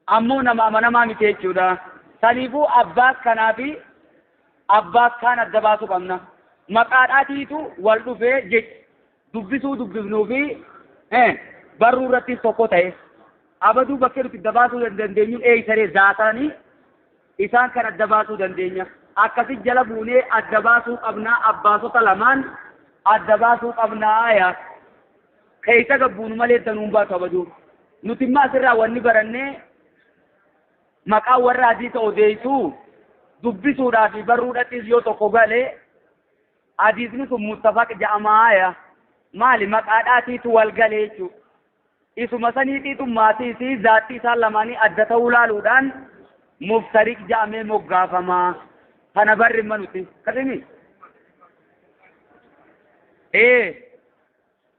ammoo nama amanamaa miti jechuudha. Saniifuu abbaas kanaa fi abbaas kaan adda baasuu qabna. Maqaadhaatiitu wal dhufee jecha dubbisuu dubbifnuu fi barruu irrattis tokko ta'e. Abaduu bakkee nuti adda baasuu dandeenyu eeysaree zaatanii isaan kan adda baasuu dandeenya. Akkasi jala buunee adda baasuu qabnaa abbaasota lamaan adda baasuu qabnaa yaa. Keessa gabbuunu malee danuun baatu abaduu. Nuti immoo asirraa wanni barannee maqaa warra hadiisa odeessuu dubbisuudhaa fi barruudhattis yoo tokko galee hadiisni sun muttafaq jedhamaaya. Maali maqaadhaatiitu wal galee jechuudha. Isuma saniitiitu maatii fi zaattii isaan lamaanii adda ta'uu laaluudhaan muftariq jedhamee moggaafamaa. Kana barri imma nuti. Kasimi?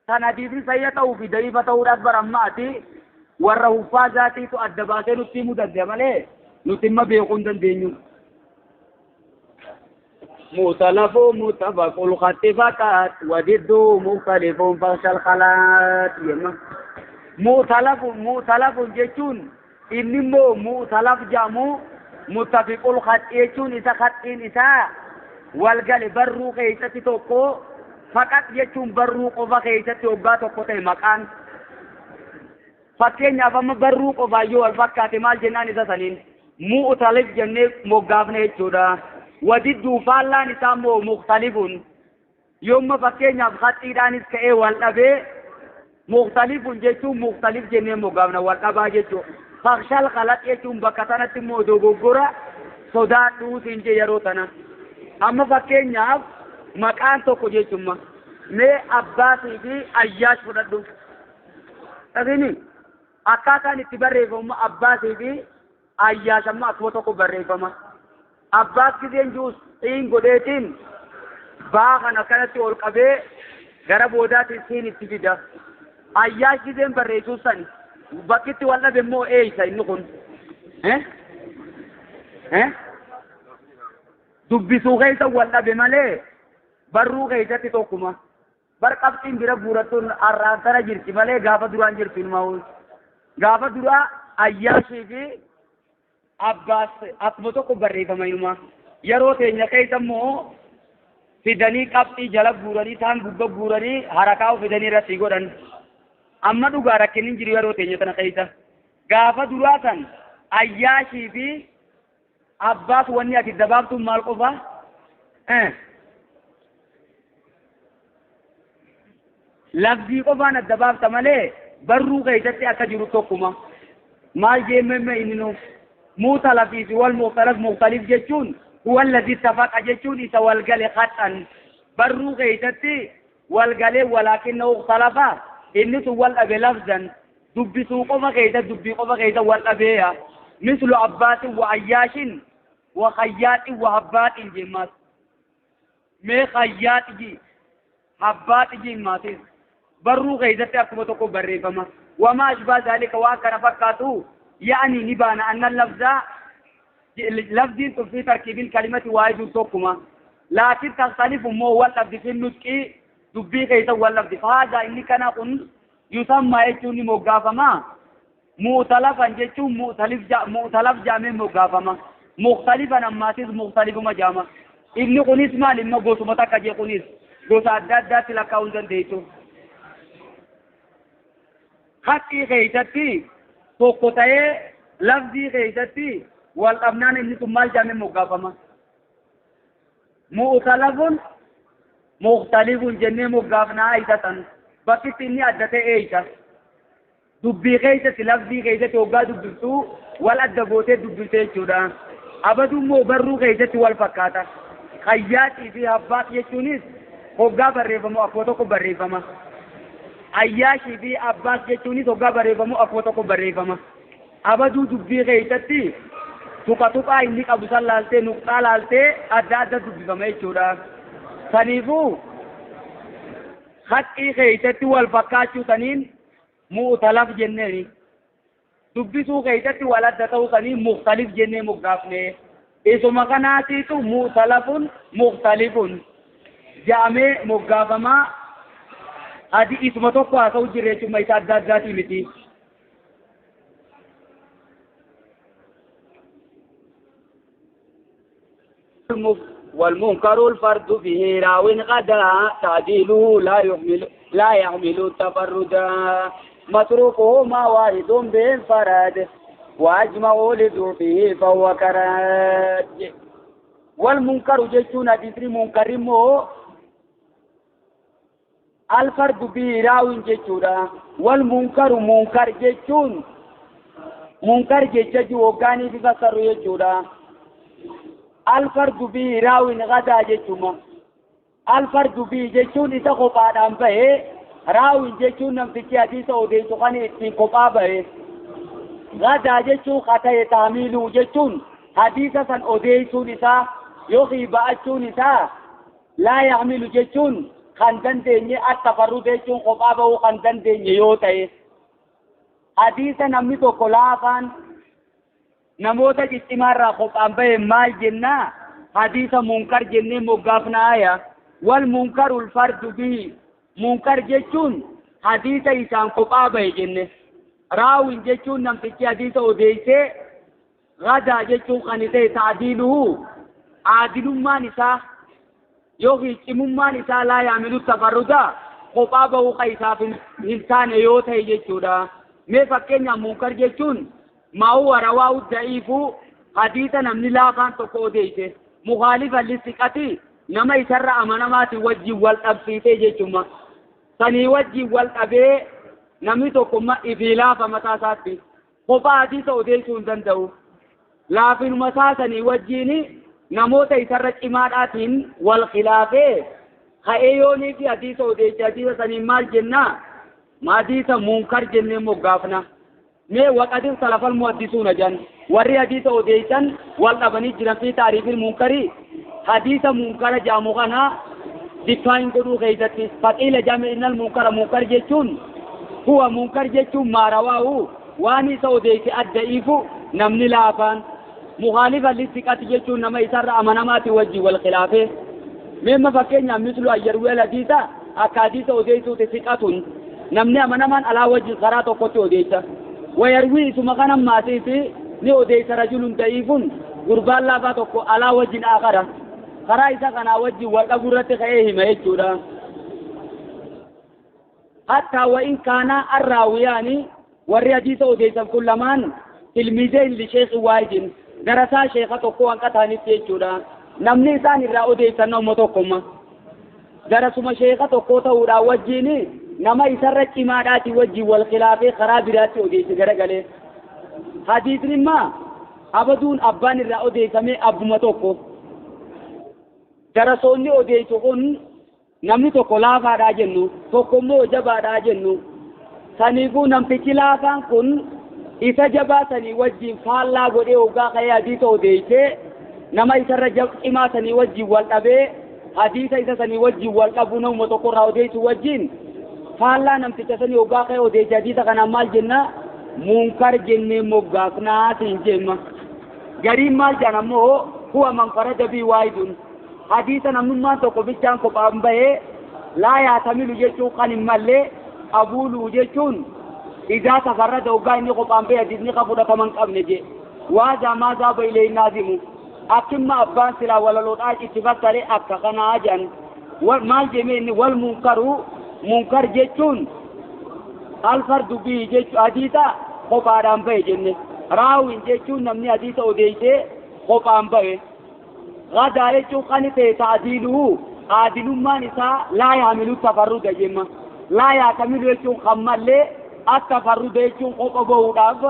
Kan hadiisni sayya ta'uu fi da'iifa ta'uudhaaf barammaati warra huffaa zaatiitu adda baasee nutti himuu danda'a malee nuti imma beekuu hin dandeenyu. مؤتلف متفق الخط فقط وضده مختلف فاخشى الخلات مؤتلف مؤتلف jechuun inni immoo mu'talaf jedhamu Muttafiqul khaxxi jechuun isa khaxxiin isaa wal gale barruu keeysatti tokko faqat jechuun barruu qofa keeysatti hoggaa tokko ta'e maqaan. Fakkeenyaaf amma barruu qofaa yoo wal fakkaate maal jennaan isa saniin mu'talif jennee moggaafne jechuudha. Wadidduu faallaan isaa immoo mukhtalifun. Yoomma fakkeenyaaf khaxxiidhaanis ka'ee wal dhabee mukhtalifun jechuun mukhtalif jennee moggaafna wal dhabaa jechuudha. Fakshal khalaq jechuun bakka sanatti immoo dogoggora sodaadhuu siin jee yeroo tana. Amma fakkeenyaaf maqaan tokko jechuudha. Mee Abbaasii fi Ayyaash fudhadhu. Dhagini akkaataan itti barreeffamu Abbaasii fi Ayyaash amma akkuma tokko barreeffama. Abbaas gizeen juus xiin godheetiin baa kan akkanatti ol qabee gara boodaatiin siin itti fida. Ayyaash gizeen barreessuu sani bakkitti wal dhabe immoo eeysa inni kun. Dubbisuu keessa wal dhabe malee barruu keessatti tokkuma. Bar qabxiin bira guurattuun har'aan tana jirti malee gaafa duraan jirtu ilmaa. Gaafa duraa Ayyaashii fi Abbaas akkuma tokko barreeffama ilmaa. Yeroo teenya keessa immoo fidanii qabxii jala guuranii taan gubba guuranii harakaa fidanii irratti godhan. Amma dhugaa rakkinni hin jiru yeroo teenya tana keessa. Gaafa duraa san Ayyaashii fi Abbaas wanni ati dabaabtuun maal qofa? Lafzii qofaan adda baafta malee barruu keessatti akka jiru tokkuma. Maal jeemmemme inni nuuf? Muutalafii fi wal mukhtalaf mukhtalif jechuun huwa alladhi ittafaqa jechuun isa wal gale khaxan. Barruu keessatti wal galee walaakinnahu ikhtalafa inni sun wal dhabe lafzan dubbisuu qofa keessa dubbii qofa keessa wal dhabeeya. Mislu Abbaasin wa Ayyaashin wa Khayyaaxin wa Habbaaxin jemmaas. Mee Khayyaaxi ji Habbaaxi jimmaatis. Barruu keessatti akkuma tokko barreeffama. Wamaa ashbaa zaalika waan kana fakkaatu yaa'anii ni baana annan lafzaa lafziin tun fi tarkiibil kalimati waahidun tokkuma. Laakiin taktalifu immoo wal dhabdi fi nutqii dubbii keessa wal dhabdi. Fahaadaa inni kana kun yusammaa jechuun ni moggaafama. Mu'talafan jechuun mu'talaf jaamee moggaafama. Mukhtalifan ammaatis mukhtalifuma jaama. Inni kunis maal immoo gosuma takka jee kunis gosa adda addaatti lakkaa'uu hin dandeessu. Haqqii keessatti tokko ta'ee lafzii keessatti wal dhabnaan inni sun maal jaamee moggaafama? Mu'talafun mukhtalifun jennee moggaafnaa isa san. Bakkitti inni adda ta'e eeysa. Dubbii keessatti lafzii keessatti hoggaa dubbiftuu wal adda gootee dubbifte jechuudha. Abaduu immoo barruu keessatti wal fakkaata. Khayyaaxii fi Habbaaq jechuunis hoggaa barreeffamu akkuma tokko barreeffama. Ayyaashii fi Abbaas jechuunis hoggaa barreeffamu akkuma tokko barreeffama. Abaduu dubbii keessatti tuqa tuqaa inni qabu san laaltee nuqxaa laaltee adda adda dubbifama jechuudha. Saniifuu haqqii keessatti wal fakkaachuu saniin mu'talaf jenneeni. Dubbisuu keessatti wal adda ta'uu saniin mukhtalif jennee moggaafne. Isuma kanaatiitu mu'talafun mukhtalifun jedhamee moggaafamaa. Hadi isuma tokko haasa'u jirre jechuudha isa adda addaatii miti. والمنكر الفرد به راو غدا تعديله لا يحمل التفردا متروكه ما وارد بالفرد وأجمع لذوقه فهو كرد. والمنكر جيشون حديث منكر مو الفرد به راو جيشون. والمنكر منكر جيشون منكر جيشون وكاني في فسر جيشون. الفرد به راو غدا جيشون. الفرد به جيشون إذا خفادان به راو جيشون نمتكي حديث أوديسو خاني اتين خفا به غدا جيشون خطأ تعميلو جيشون حديث سن أوديسو نسا يوخي بأچو نسا لا يعمل جيشون خندن ديني التفرد جيشون خفا به خندن ديني يوتي حديث نمتو كلافان نموت اجتماع را خفا به مال جنة حديث منكر جنة مغافنا آیا. والمنكر الفرد به منكر جيشون حديث إسان خفا به جنة راوين جيشون نمتكي حديث أوديسي Gadaa jechuun kan ta'e ta'diiluhu aadilummaan isaa yookiin cimummaan isaa laa yaamilu tafarruda kophaa bahuu kan isaaf hin taane yoo ta'e jechuudha. Mee fakkeenyaaf munkar jechuun maa huwa rawaahu da'iifu hadiisa namni laafaan tokko odeesse mukaalifa lissiqati nama isarra amanamaatiin wajjin wal dhabsiisee jechuudha. Sanii wajjin wal dhabee namni tokko ifii laafa mataa isaatti kophaa hadiisa odeessuu hin danda'u. Laafinuma isaa sanii wajjin namoota isarra cimaadhaatiin wal khilaafee ka'ee yoonii fi hadiisa odeesse hadiisa saniin maal jennaa? Hadiisa munkar jennee moggaafna. Mee waqadir salafal muhaddisuuna jan warri hadiisa odeessan wal dhabanii jiran fi taariifil munkarii hadiisa munkara jaamu kana define godhuu keessatti faqiila jaame innal munkara munkar jechuun huwa munkar jechuun maa rawaahu waan isa odeesse adda ifu namni laafaan mukaalifa lissiqati jechuun nama isarra amanamaati wajjin wal khilaafee. Meemma fakkeenyaaf mislu ayyarweel hadiisa akka hadiisa odeessuuti siqatun namni amanamaan alaa wajjin karaa tokkotti odeessa. Wayarwii isuma kana maasiisi ni odeessa rajulun da'iifun gurbaan laafaa tokko alaa wajjin akara karaa isa kanaa wajjin wal dhabuu irratti ka'ee hima jechuudha. Hattaa wa'in kaanaa arraawiyaani warri hadiisa odeessan kun lamaan tilmiizeen li sheekhi waahidin darasaa sheeka tokko hanqa ta'anitti jechuudha. Namni isaan irraa odeessan nama tokkoma. Darasuma sheeka tokko ta'uudhaan wajjin nama isarra cimaadhaati wajjin wal khilaafee karaa biraatti odeesse garagalee. Hadiisni immoo abaduun abbaan irraa odeeffamee abbuma tokko. Darasoonni odeessu kun namni tokko laafaadhaa jennu tokko immoo jabaadhaa jennu. Saniifuu namtichi laafaan kun isa jabaa sanii wajjin faallaa godhee hoggaa ka'ee hadiisa odeessee nama isarra cimaa sanii wajjin wal dhabee hadiisa isa sanii wajjin wal dhabuu namuma tokkorraa odeessu wajjin faallaa namticha sanii hoggaa ka'ee odeesse hadiisa kanaan maal jenna? Munkar jennee moggaafnaa siin jenna. Gariin maal jedhan ammoo huwa man farada bii waahidun hadiisa namnummaan tokko bichaan kophaan bahee laa yaatamilu jechuun kan hin mallee qabuuluu jechuun idaa tafarrada hoggaa inni kophaan bahee hadiisni kan fudhatama hin qabne jee. Waazaa maazaa ba'ilee naazimu akkimma abbaan silaa walaloodhaa itti fassaree akka kanaa jedhan. Maal jemee inni wal munkaruu munkar jechuun alfardu bii jechuun hadiisa kophaadhaan bahe jenne. Raawin jechuun namni hadiisa odeessee kophaan bahe. Gadaa jechuun kan ta'e ta'diiluhu aadilummaan isaa laa yaamilu tafarruda jemma. Laa yaatamilu jechuun kan mallee akka tafarruda jechuun kopha bahuudhaaf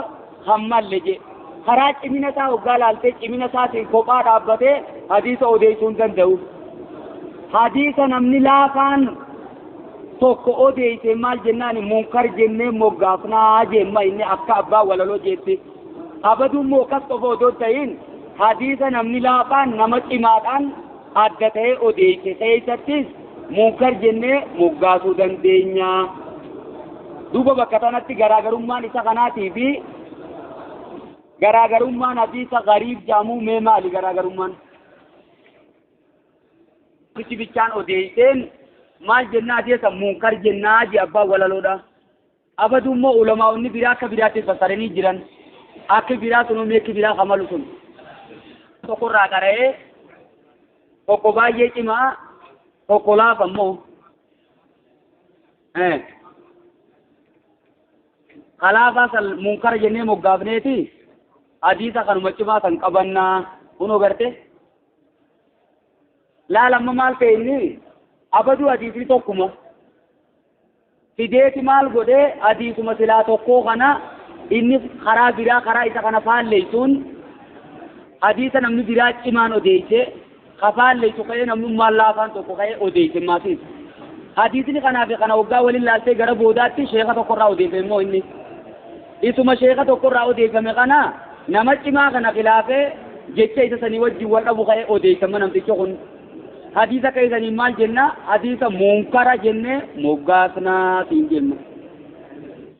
kan malle je. Karaa cimina isaa hoggaa laaltee cimina isaatiin kophaa dhaabbatee hadiisa odeessuu hin danda'u. Hadiisa namni laafaan tokko odeesse maal jennaan munkar jennee moggaafnaa jemma inni akka abbaa walaloo jetti. Abaduun immoo akkas qofa odoo ta'in hadiisa namni laafaan nama cimaadhaan adda ta'ee odeesse keessattis munkar jennee moggaasuu dandeenya. Duuba bakka kanatti garaagarummaan isa kanaatii fi garaagarummaan hadiisa gariib jedhamuu mee maali garaagarummaan? Bichi bichaan odeesseen maal jennaa hadiisa munkar jennaa jee abbaan walaloodha. Abaduun immoo ulamaa'onni biraa akka biraatti fassaranii jiran. Akki biraa sun meekki biraa kamalu sun. Tokkorraa qara'ee tokko baay'ee cimaa tokko laafa immoo. Kalaafaa san munkara jennee moggaafneeti hadiisa kanuma cimaa san qabannaa kunoo garte. Laala amma maal ta'e inni abaduu hadiisni tokkuma. Fideeti maal godhee hadiisuma silaa tokkoo kana inni karaa biraa karaa isa kana faalleessuun hadiisa namni biraa cimaan odeesse ka faalleessu ka'ee namnummaan laafaan tokko ka'ee odeesse maasiis. Hadiisni kanaa fi kana waggaa waliin laaltee gara boodaatti sheeka tokkorraa odeeffame immoo inni. Isuma sheeka tokkorraa odeeffame kana nama cimaa kana khilaafee jecha isa sanii wajjin wal dhabu ka'ee odeeffama namtichi kun. Hadiisa keessanii maal jenna? Hadiisa munkara jennee moggaasnaa siin jenna.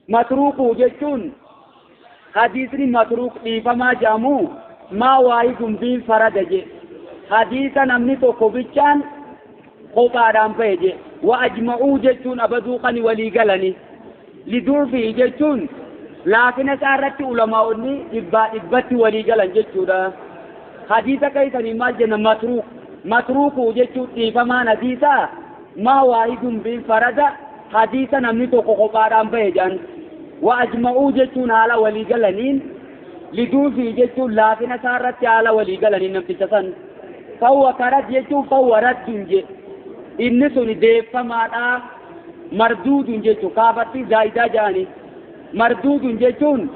Matruuquu jechuun hadiisni matruuq dhiifamaa jedhamu maa waahidun biin farada je. Hadiisa namni tokko bichaan kophaadhaan bahe je. Wa ajma'uu jechuun abaduu kan walii galani. Liduufii jechuun Laafina isaa irratti ulamaa'onni dhibbaa dhibbatti walii galan jechuudha. Hadiisa keeysanii maal jenna? Matruuk. Matruukuu jechuun dhiifamaan hadiisaa maa waahidun biin farada, hadiisa namni tokko kophaadhaan bahe jedhan. Wa ajma'uu jechuun haala walii galaniin, liduufii jechuun laafina isaa irratti haala walii galaniin namticha san. Fawwa karad jechuun fawwa raddun je, inni sun deeffamaadha. Marduudun jechuun kaafatti zaayidaa jedhani. Marduudun jechuun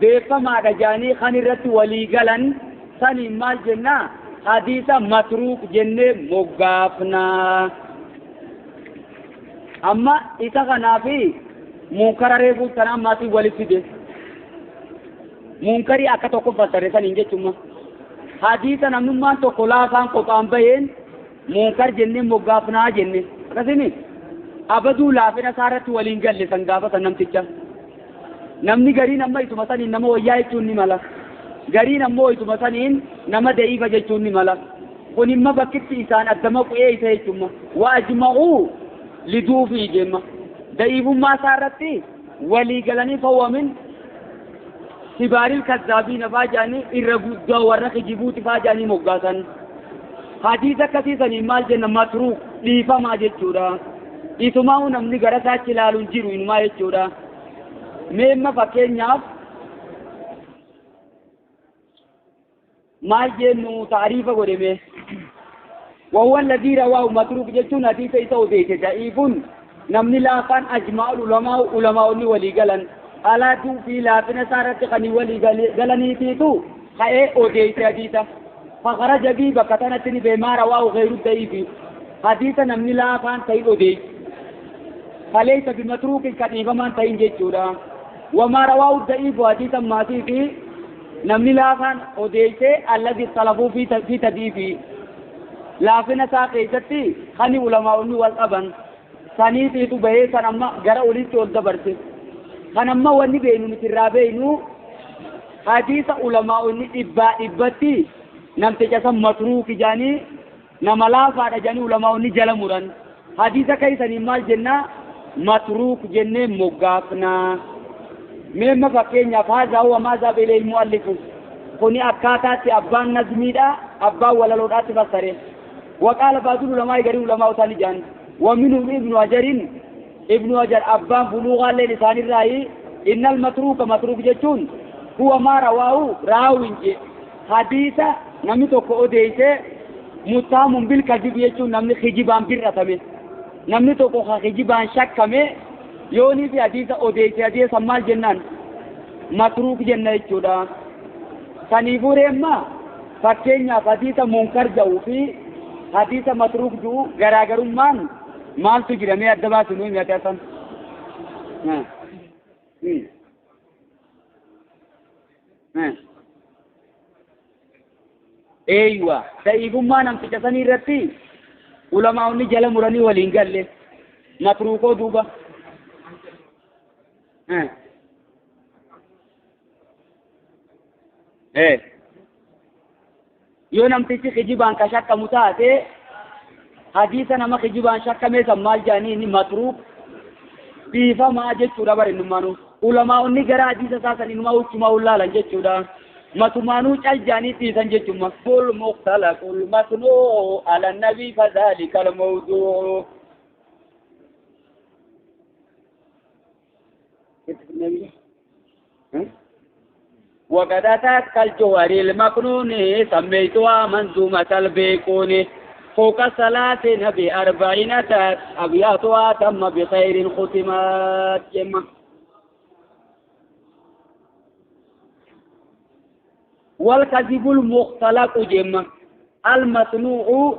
deeffamaadha jedhanii kan irratti walii galan saniin maal jennaa? Hadiisa matruuk jennee moggaafnaa. Amma isa kanaafi munkara reefuu sana ammaatiin walitti fide. Munkarii akka tokko fassare saniin jechuudha. Hadiisa namnummaan tokko laafaan kophaan baheen munkar jennee moggaafnaa jenne. Akkasimi abaduu laafina isaa irratti waliin galle san gaafatan namticha. Namni gariin amma isuma saniin nama wayyaa jechuun ni mala. Gariin ammoo isuma saniin nama da'iifa jechuun ni mala. Kun imma bakkitti isaan addama qu'ee isa jechuudha. Wa ajma'uu liduufii jemma. Da'iifummaa isaa irratti walii galanii fawwamin kibaaril kazzaabiina faa jedhanii irra guddaa warra kijibuuti faa jedhanii moggaasan. Hadiisa akkasii saniin maal jenna? Matruuk, dhiifamaa jechuudha. Isumaa namni gara isaatti ilaaluun jiru inumaa jechuudha. Mee amma fakkeenyaaf maal jennu taariifa godhame? وهو الذي رواه متروك جتون حديث إسا أوديت ضعيف نمني لافان أجمع العلماء علماء ولي قلن على دو في لافن سارت خني ولي قلني تيتو خي أوديت حديثة فخرج بي بكتنتني بما رواه غير الضعيف حديث نمني لافان تين أوديت فليس بمتروك كتيفا من تين جتودا وما رواه الضعيف حديثا ما فيه نمني لافان أوديت الذي اختلفوا في تضعيفه laafina isaa keessatti kan ulamaa'onni wal qaban saniitiitu bahee san amma gara olitti ol dabarse. Kan amma wanni beeynu nuti irraa beeynu hadiisa ulamaa'onni dhibbaa dhibbatti namticha san matruuki jedhanii nama laafaadha jedhanii ulamaa'onni jala muran. Hadiisa keessanii maal jennaa? Matruuk jennee moggaafnaa. Mee amma fakkeenyaaf haazaa huwa maazaa beelee ilmu kuni akkaataatti abbaan nazmiidha abbaan walaloodhaatti fassare. وقال بعض العلماء غير علماء ثاني جان ومنهم ابن حجر ابن حجر أبان بلوغ لسان الرأي إن المتروك متروك جتون هو ما رواه راوي حديث نمي توكو أوديسه متهم بالكذب يجون نمني خجبان بالرتمه نمني توكو خجبان شكمه يوني في حديث أوديسه حديث سمال جنان متروك جنة يجودا سنيفوري ما فكينيا حديث منكر جو في حديث متروك جو غراغرمان مال تجري مي أدبا سنوي مي أتاسن ايوه da'iifummaa namticha sanii irratti ulamaa'onni jala muranii waliin galle matruukoo duuba yoo namtichi kijibaan ka shakkamu taate hadiisa nama kijibaan shakkame san maal jedhanii inni matruuk dhiifamaa jechuudha bare innumaanuu ulamaa'onni gara hadiisa isaa san inumaa huccumaa ulaalan jechuudha. matumaanuu cal jedhanii dhiisan jechuudha. Kul mukhtalaqul masnuu ala nabii fadhalika almawduu. وقد أتت كالجوهر المكنون سميتها منظومة البيكون فوق الثلاثين بأربعين أتت أبياتها تم بخير ختمت جمع. والكذب المختلق جمع المصنوع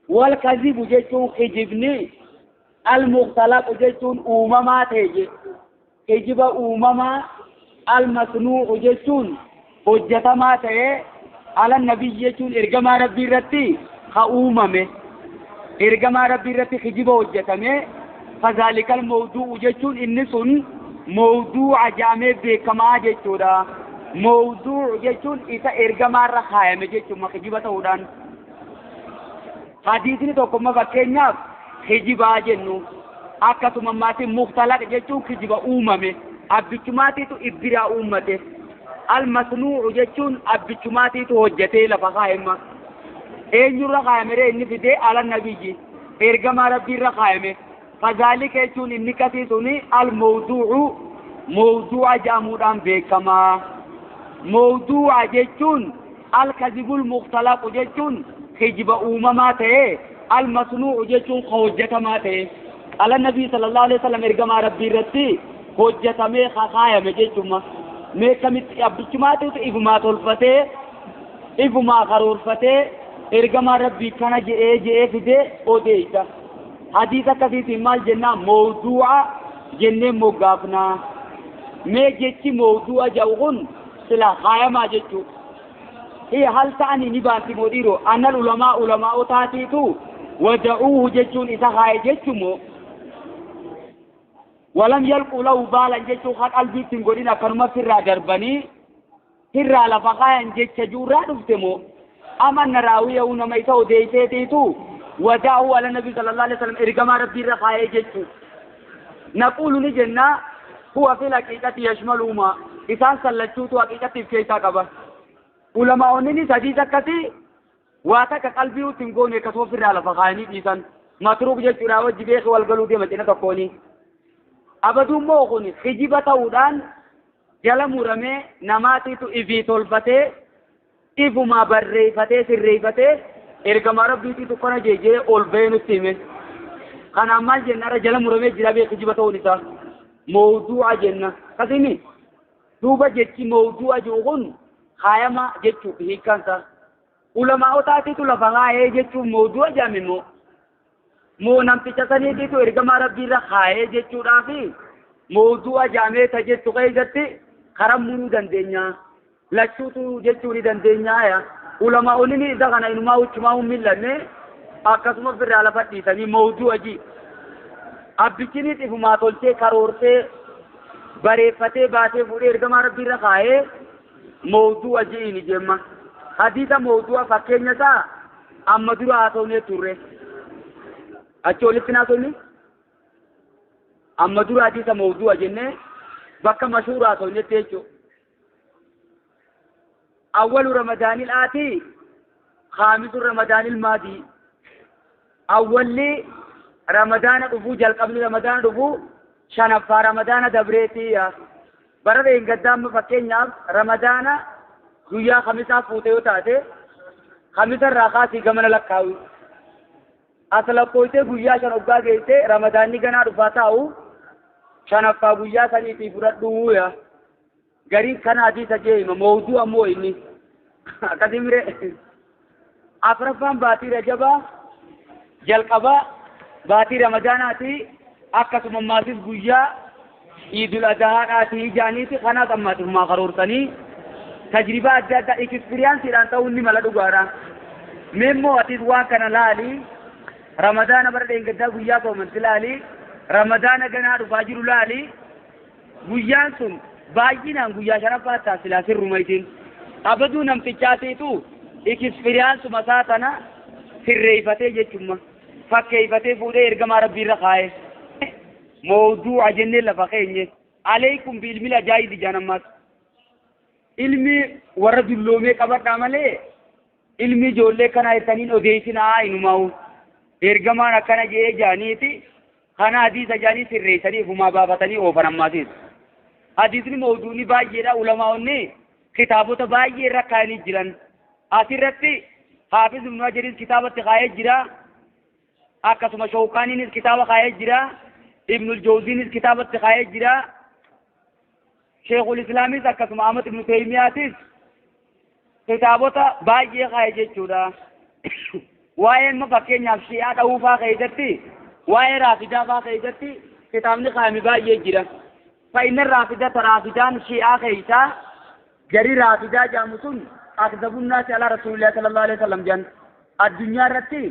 والكذب جتون خجبني المختلق جتون أمما تيجي خجب أمما المصنوع جتون حجتما تي على النبي جتون إرجما ربي رتي خأممه إرجما ربي رتي خجب حجتمه فذلك الموضوع جتون إنسون موضوع جامع بكما جتودا موضوع جتون إذا إرجما رخاية مجتون ما خجبة ودان حديثني توكم ما بكينيا خجبة جنو أكتم ماتي مختلق جتون خجبة أممه Abbichumaatiitu ibbiraa uummate. Almasnuucu jechuun abbichumaatiitu hojjetee lafa kaayema. Eenyurra kaayamere inni fidee? Ala nabiyyi, ergamaa rabbiirra kaayame. Fazaalika jechuun inni kasii suni almawduucu, mawduu'a jedhamuudhaan beekamaa. Mawduu'a jechuun alkazibul mukhtalaqu jechuun kijiba uumamaa ta'ee, almasnuucu jechuun ka hojjetamaa ta'e ala nabii sallallahu alaihi wasallam, ergamaa rabbii irratti hojjetamee kakaayame jechuma. Mee kamitti abbichumaatiitu ifumaa tolfatee, ifumaa karoorfatee, ergamaa rabbii kana je'ee je'ee fidee odeessa? Hadiisa akkasiitiin maal jennaa? Mawduu'a jennee moggaafnaa. Mee jechi mawduu'a jedhu kun sila kaayamaa jechuu hiya hal ta'anii ni baanti moo dhiiroo? Annal ulamaa, ulamaa'otaatiitu wada'uuhu jechuun isa kaaye jechumoo, walam yalquu lahu baalan jechuun ka qalbiitti hin godhin, akkanuma sirraa darbanii sirraa lafa kaayan jecha juurraa dhufte moo, amanna raawiya'uu, nama isa odeeyseetiitu wada'uu ala nabi sallallahu alaihi wasallam, ergamaa rabbiirra kaayee jechuu? Naquulu, ni jennaa, huwa fil haqiiqati yashmaluuma, isaan sallachuutu haqiiqatiif keessaa qaba. Ulamaa'onni sadiis akkasii waa takka qalbii utti hin goone, akkasuma ofirraa lafa kaayanii dhiisan. Matruuk jechuudha wajji beeki wal galuu deema cina tokkooni. Abadummoo kun kijiba ta'uudhaan jala muramee namaatiitu ifii tolfatee, ifumaa barreeffatee, sirreeffatee, ergamaa rabbiitiitu kana jeejee ol bahee nutti hime. Kanaan maal jenna? Irra jala muramee jira bee, kijiba ta'uun isaa mawduu'a jenna. Kasimi duuba jechi mawduu'a jiru kun kaayama jechuu hiikkansa. Ulamaa'otaatiitu lafa kaayee jechuun mawduu'a jedhame moo, moo namticha saniitiitu ergamaa rabbiirra kaayee jechuudhaafi mawduu'a jedhamee ta jettu keessatti karaa muruu dandeenya. Lachuutu jechuu ni dandeenya. Ya ulamaa'onni isa kana inumaa uchumaa hin mil'anne, akkasuma firraa lafa dhiisanii mawduu'a ji. Abbichinis ifumaa tolchee, karoorsee, bareeffatee, baasee, fuudhee ergamaa rabbiirra kaayee mawduu'a ji'iini jemma. Hadiisa mawduu'a fakkeenya isaa amma dura haasofnee turre. Achi olitti naasofne amma dura hadiisa mawduu'a jennee bakka mashuura haasofnetti jechuudha. Awwalu ramadaanil aatii khaamisu ramadaanil maadii. Awwalli ramadaana dhufuu, jalqabni ramadaana dhufuu shanaffaa ramadaana dabreetii. Bara dheengaddaa amma fakkeenyaaf ramadaana guyyaa kamisaa fuute yoo taate, kamisa irraa kaasii gamana lakkaawi. As lakkooytee guyyaa 5 hoggaa geesse, ramadaanni ganaa dhufaa taa'u shanaffaa guyyaa saniitii fudhadhuu ya. Gariin kana hadiisa jee hima, mawduu ammoo inni akkasii mire. Afraffaan baatii rajabaa jalqabaa baatii ramadaanaati, akkasuma maasis guyyaa iidul adahaadhaati jaaniiti. Kanaas ammaatumaa karoorsanii tajribaa adda addaa experience-iidhaan ta'uun ni mala dhugaadha. Mee immoo atis waan kana laali, ramadaana bara dheengaddaa guyyaa soomanti laali, ramadaana ganaa dhufaa jiru laali. Guyyaan sun baay'inaan guyyaa shanaffaa taasisaa sirruma isin abaduu namtichaatiitu experience-uma isaa tana sirreeffatee jechumma fakkeeffatee fuudhee ergamaa rabbiirra kaa'e mawduu'a jennee lafa keenye. Aleekum biilmil ajaa'ibi jaan. Ammaas ilmi warra dulloomee qabadhaa malee ilmi ijoollee kana jettaniin odeessinaa. Inumaa'u ergamaan akkana jedhee jaaniiti, kana hadiisa jaanii sirreessanii ifumaa baafatanii oofan. Ammaasiis hadiisni mawduuni baay'eedha. Ulamaa'onni kitaabota baay'ee irra kaa'anii jiran. Asirratti Haafiz Ibnu Hajaris kitaabatti kaa'ee jira, akkasuma Shawkaaniinis kitaaba kaa'ee jira, Ibnul Jawziinis kitaabatti kaa'ee jira, Sheekul Islaamis akkasuma Ahmad Ibnu Teymiyaatis kitaabota baay'ee kaa'e jechuudha. Waa'ee immoo fakkeenyaaf shi'aa dha'uufaa keessatti, waa'ee raafidaa faa keessatti kitaabni kaa'ame baay'ee jira. Fa'inna raafida, raafidaan shi'aa keessaa gari raafidaa jedhamu sun akdabunnaasi alaa rasuulillah sallallahu alaihi wasallam jedhan. Addunyaa irratti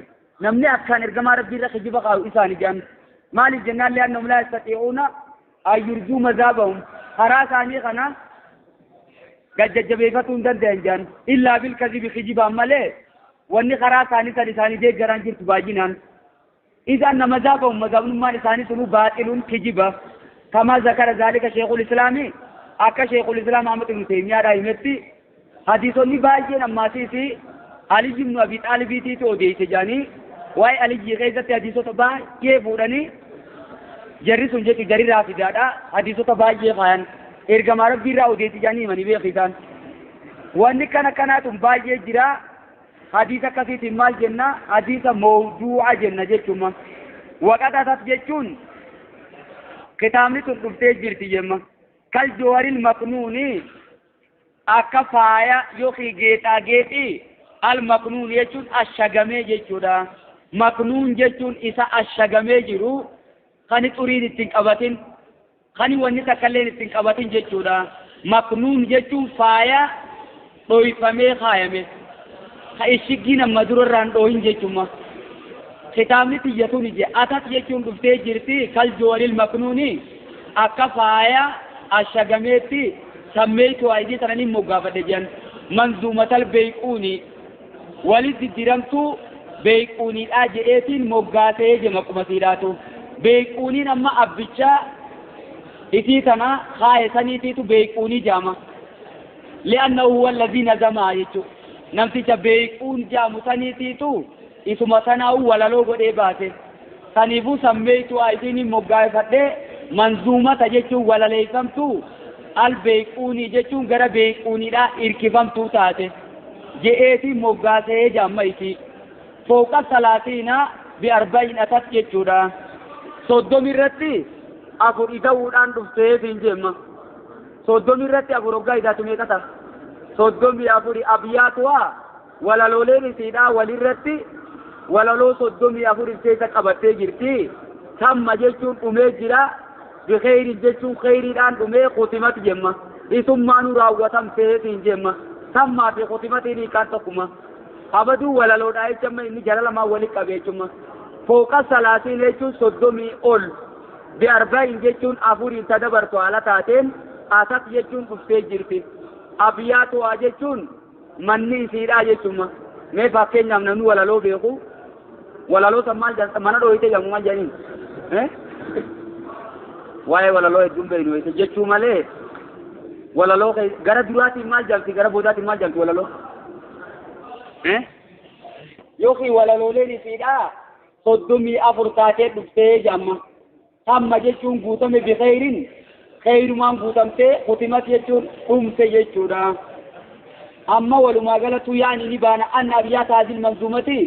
namni akkaan ergamaa rabbii irra kijiba kaa'u isaani jedhan. Maaliif jennaan, li'annahum laa yastatii'uuna an yurjuu mazaabahum, karaa isaanii kana gajjajjabeeffatuu hin danda'an jedhan, illaa bil kazibi, kijibaan malee wanni karaa isaanii san isaanii deeggaran jirtu baay'inaan. Isaan na mazaabahum, mazaabnummaan isaanii sunuu baaxiluun, kijiba. Kama zakara zaalika sheekul islaamii akka sheekul islaam Ahmad ibn Taymiyaadhaa himetti hadiisonni baay'een ammaasiisi Ali ibn Abi Xaalibiitiitu odeesse jedhanii waa'ee Aliyyii keessatti hadiisota baay'ee fuudhanii jarri sun jechuun jarri raafidaadha hadiisota baay'ee kaayan ergamaa rabbii irraa odeesse jedhanii himanii beekisan. Wanni kana kanaatu baay'ee jira. Hadiisa akkasiitiin maal jenna? Hadiisa mawduu'a jenna jechuudha. Waqaxatas jechuun kitaabni sun dhuftee jirti jemma. Kal jooharil maknuuni akka faaya yookiin geexaa geexii al maknuun jechuun ashagamee jechuudha. Maknuun jechuun isa ashagamee jiru kan xuriin ittiin qabatin kan wanni takkalleen ittiin qabatin jechuudha. Maknuun jechuun faaya dhoyfamee kaayame. Ka ishiggiin amma durarraan dhoohin jechuudha. Kitaabni tiyyatuun ije atat jechuun dhuftee jirti kal jooharil maknuuni akka faaya ashagameetti sammeetu ayidii sananii moggaafadhe jedhan manzuumatal beeyquuni walitti diddiramtuu beeyquuniidhaa jedheetiin moggaasee jema qumasiidhaatu. Beeyquuniin amma abbichaa itii tana kaaye saniitiitu beeyquunii jaama. Li'annahu huwa alladhii nazamaa jechuudha. Namticha beeyquun jaamu saniitiitu isuma sanaa'u walaloo godhee baase. Saniifuu sammeetu ayidiin moggaafadhee manzuumata jechuun walaleeffamtuu al beeyquunii jechuun gara beeyquuniidhaa irkifamtuu taate je'eetiin moggaasee jaamma isii. Fooqa salaatiina bi arba'in atat jechuudha. 30 irratti 4 ida'uudhaan dhufteetiin jemma. 30 irratti 4 hoggaa idaatu meeqa ta'a? 34 abyaatuwaa walalooleen isiidhaa walirratti walaloo 34 keessa qabattee jirti. Tamma jechuun dhumee jira. Bikheyrin jechuun kheyriidhaan dhumee khutimat jemma. Isummaanuu raawwatamteetiin jemma. Tammaa fi khutimatiin hiikaan tokkuma. Abaduu walaloodhaa jechamma inni jala lamaan walitti qabe jechumma. Fooqa salaatiin jechuun 30 ol. Bi arba'in jechuun 4 tadabartu haala taateen asat jechuun dhuftee jirti. Abyaatuwaa jechuun manni isiidhaa jechumma. Mee fakkeenyaaf namni walaloo beeku walaloo san maal jedhan mana dhooyite jedhamu maal jedhaniin? Waa'ee walaloo hedduun beeknu jechuudha jechuu malee walaloo gara duraatiin maal jedhamti gara boodaatiin maal jedhamti walaloo? Yookiin walalooleen isiidhaa 34 taatee dhuftee jedhama. Tamma jechuun guutame bikheyrin kheyrumaan guutamtee khutimat jechuun dhumte jechuudha. Amma walumaa galatu yaani ni baana anna abyaata haazil manzuumati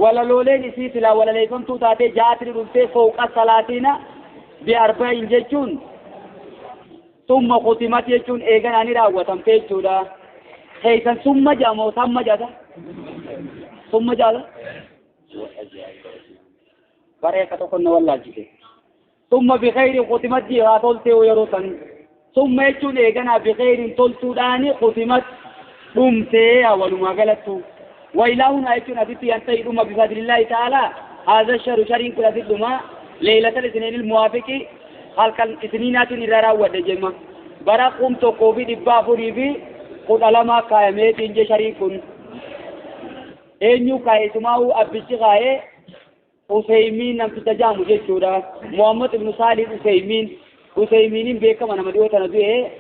walalooleen isii silaa walaleeffamtuu taatee jaatiri dhuftee fooqa salaatiina bi arba'in jechuun summa khutimat jechuun eeganaa ni raawwatamte jechuudha. Keeysan summa jedhamoo samma jedhata? Summa jedhata? Baree akka tokko na wallaalchise. Summa bikheyrin khutimat haa toltee yeroo san. Summa jechuun eeganaa bikheyrin toltuudhaani khutimat dhumtee walumaa galattu. وإلهنا يكون أتيت ينتهي ثم بفضل الله تعالى هذا الشهر شهر كل أتيت ليلة الاثنين الموافق هل كان اثنينات الرارا ودجمة برا قوم تقوبي دبا فريبي قد ألما كايمت إنج شريك إنيو كاي سماو أبيش غاية أسيمين نم تجامع جشورا محمد بن صالح أسيمين أسيمين بيكم أنا مديو تناديه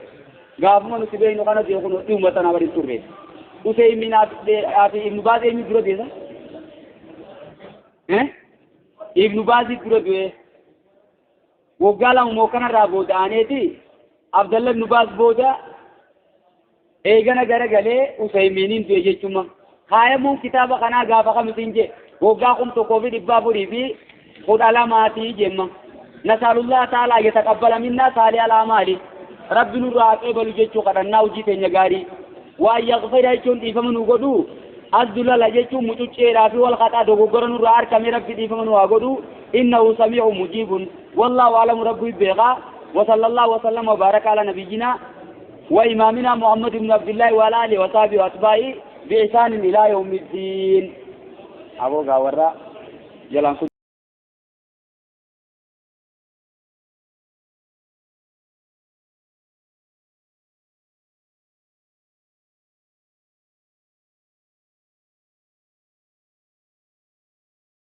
غافما نسيبه إنه كان ديو كنو يوم تنا بدي توري أسيمين أبي ابن باز إيمي درو ديزا ابن باز درو ديه وقال موكنا رابود آنيتي عبد الله بن باز بودا إيجانا غرغله أسيمينين ديه جچوما خايمون كتابة خنا غافا خمسين جه وقاكم تقوفي دبابوري في خد علاماتي جمع نسأل الله تعالى يتقبل منا صالح الأعمال رب نور قبل جچو قدنا وجي تنغاري ويغفر يچون ديفمن وغدو الذلال جچو مچوچيرا في والخطا دوغور نور اركم رب ديفمن وغدو انه سميع مجيب والله اعلم ربي بيغا وصلى الله وسلم وبارك على نبينا وامامنا محمد بن عبد الله وعلى اله وصحبه واتباعه بإحسان الى يوم الدين. أبو غاورا يلان.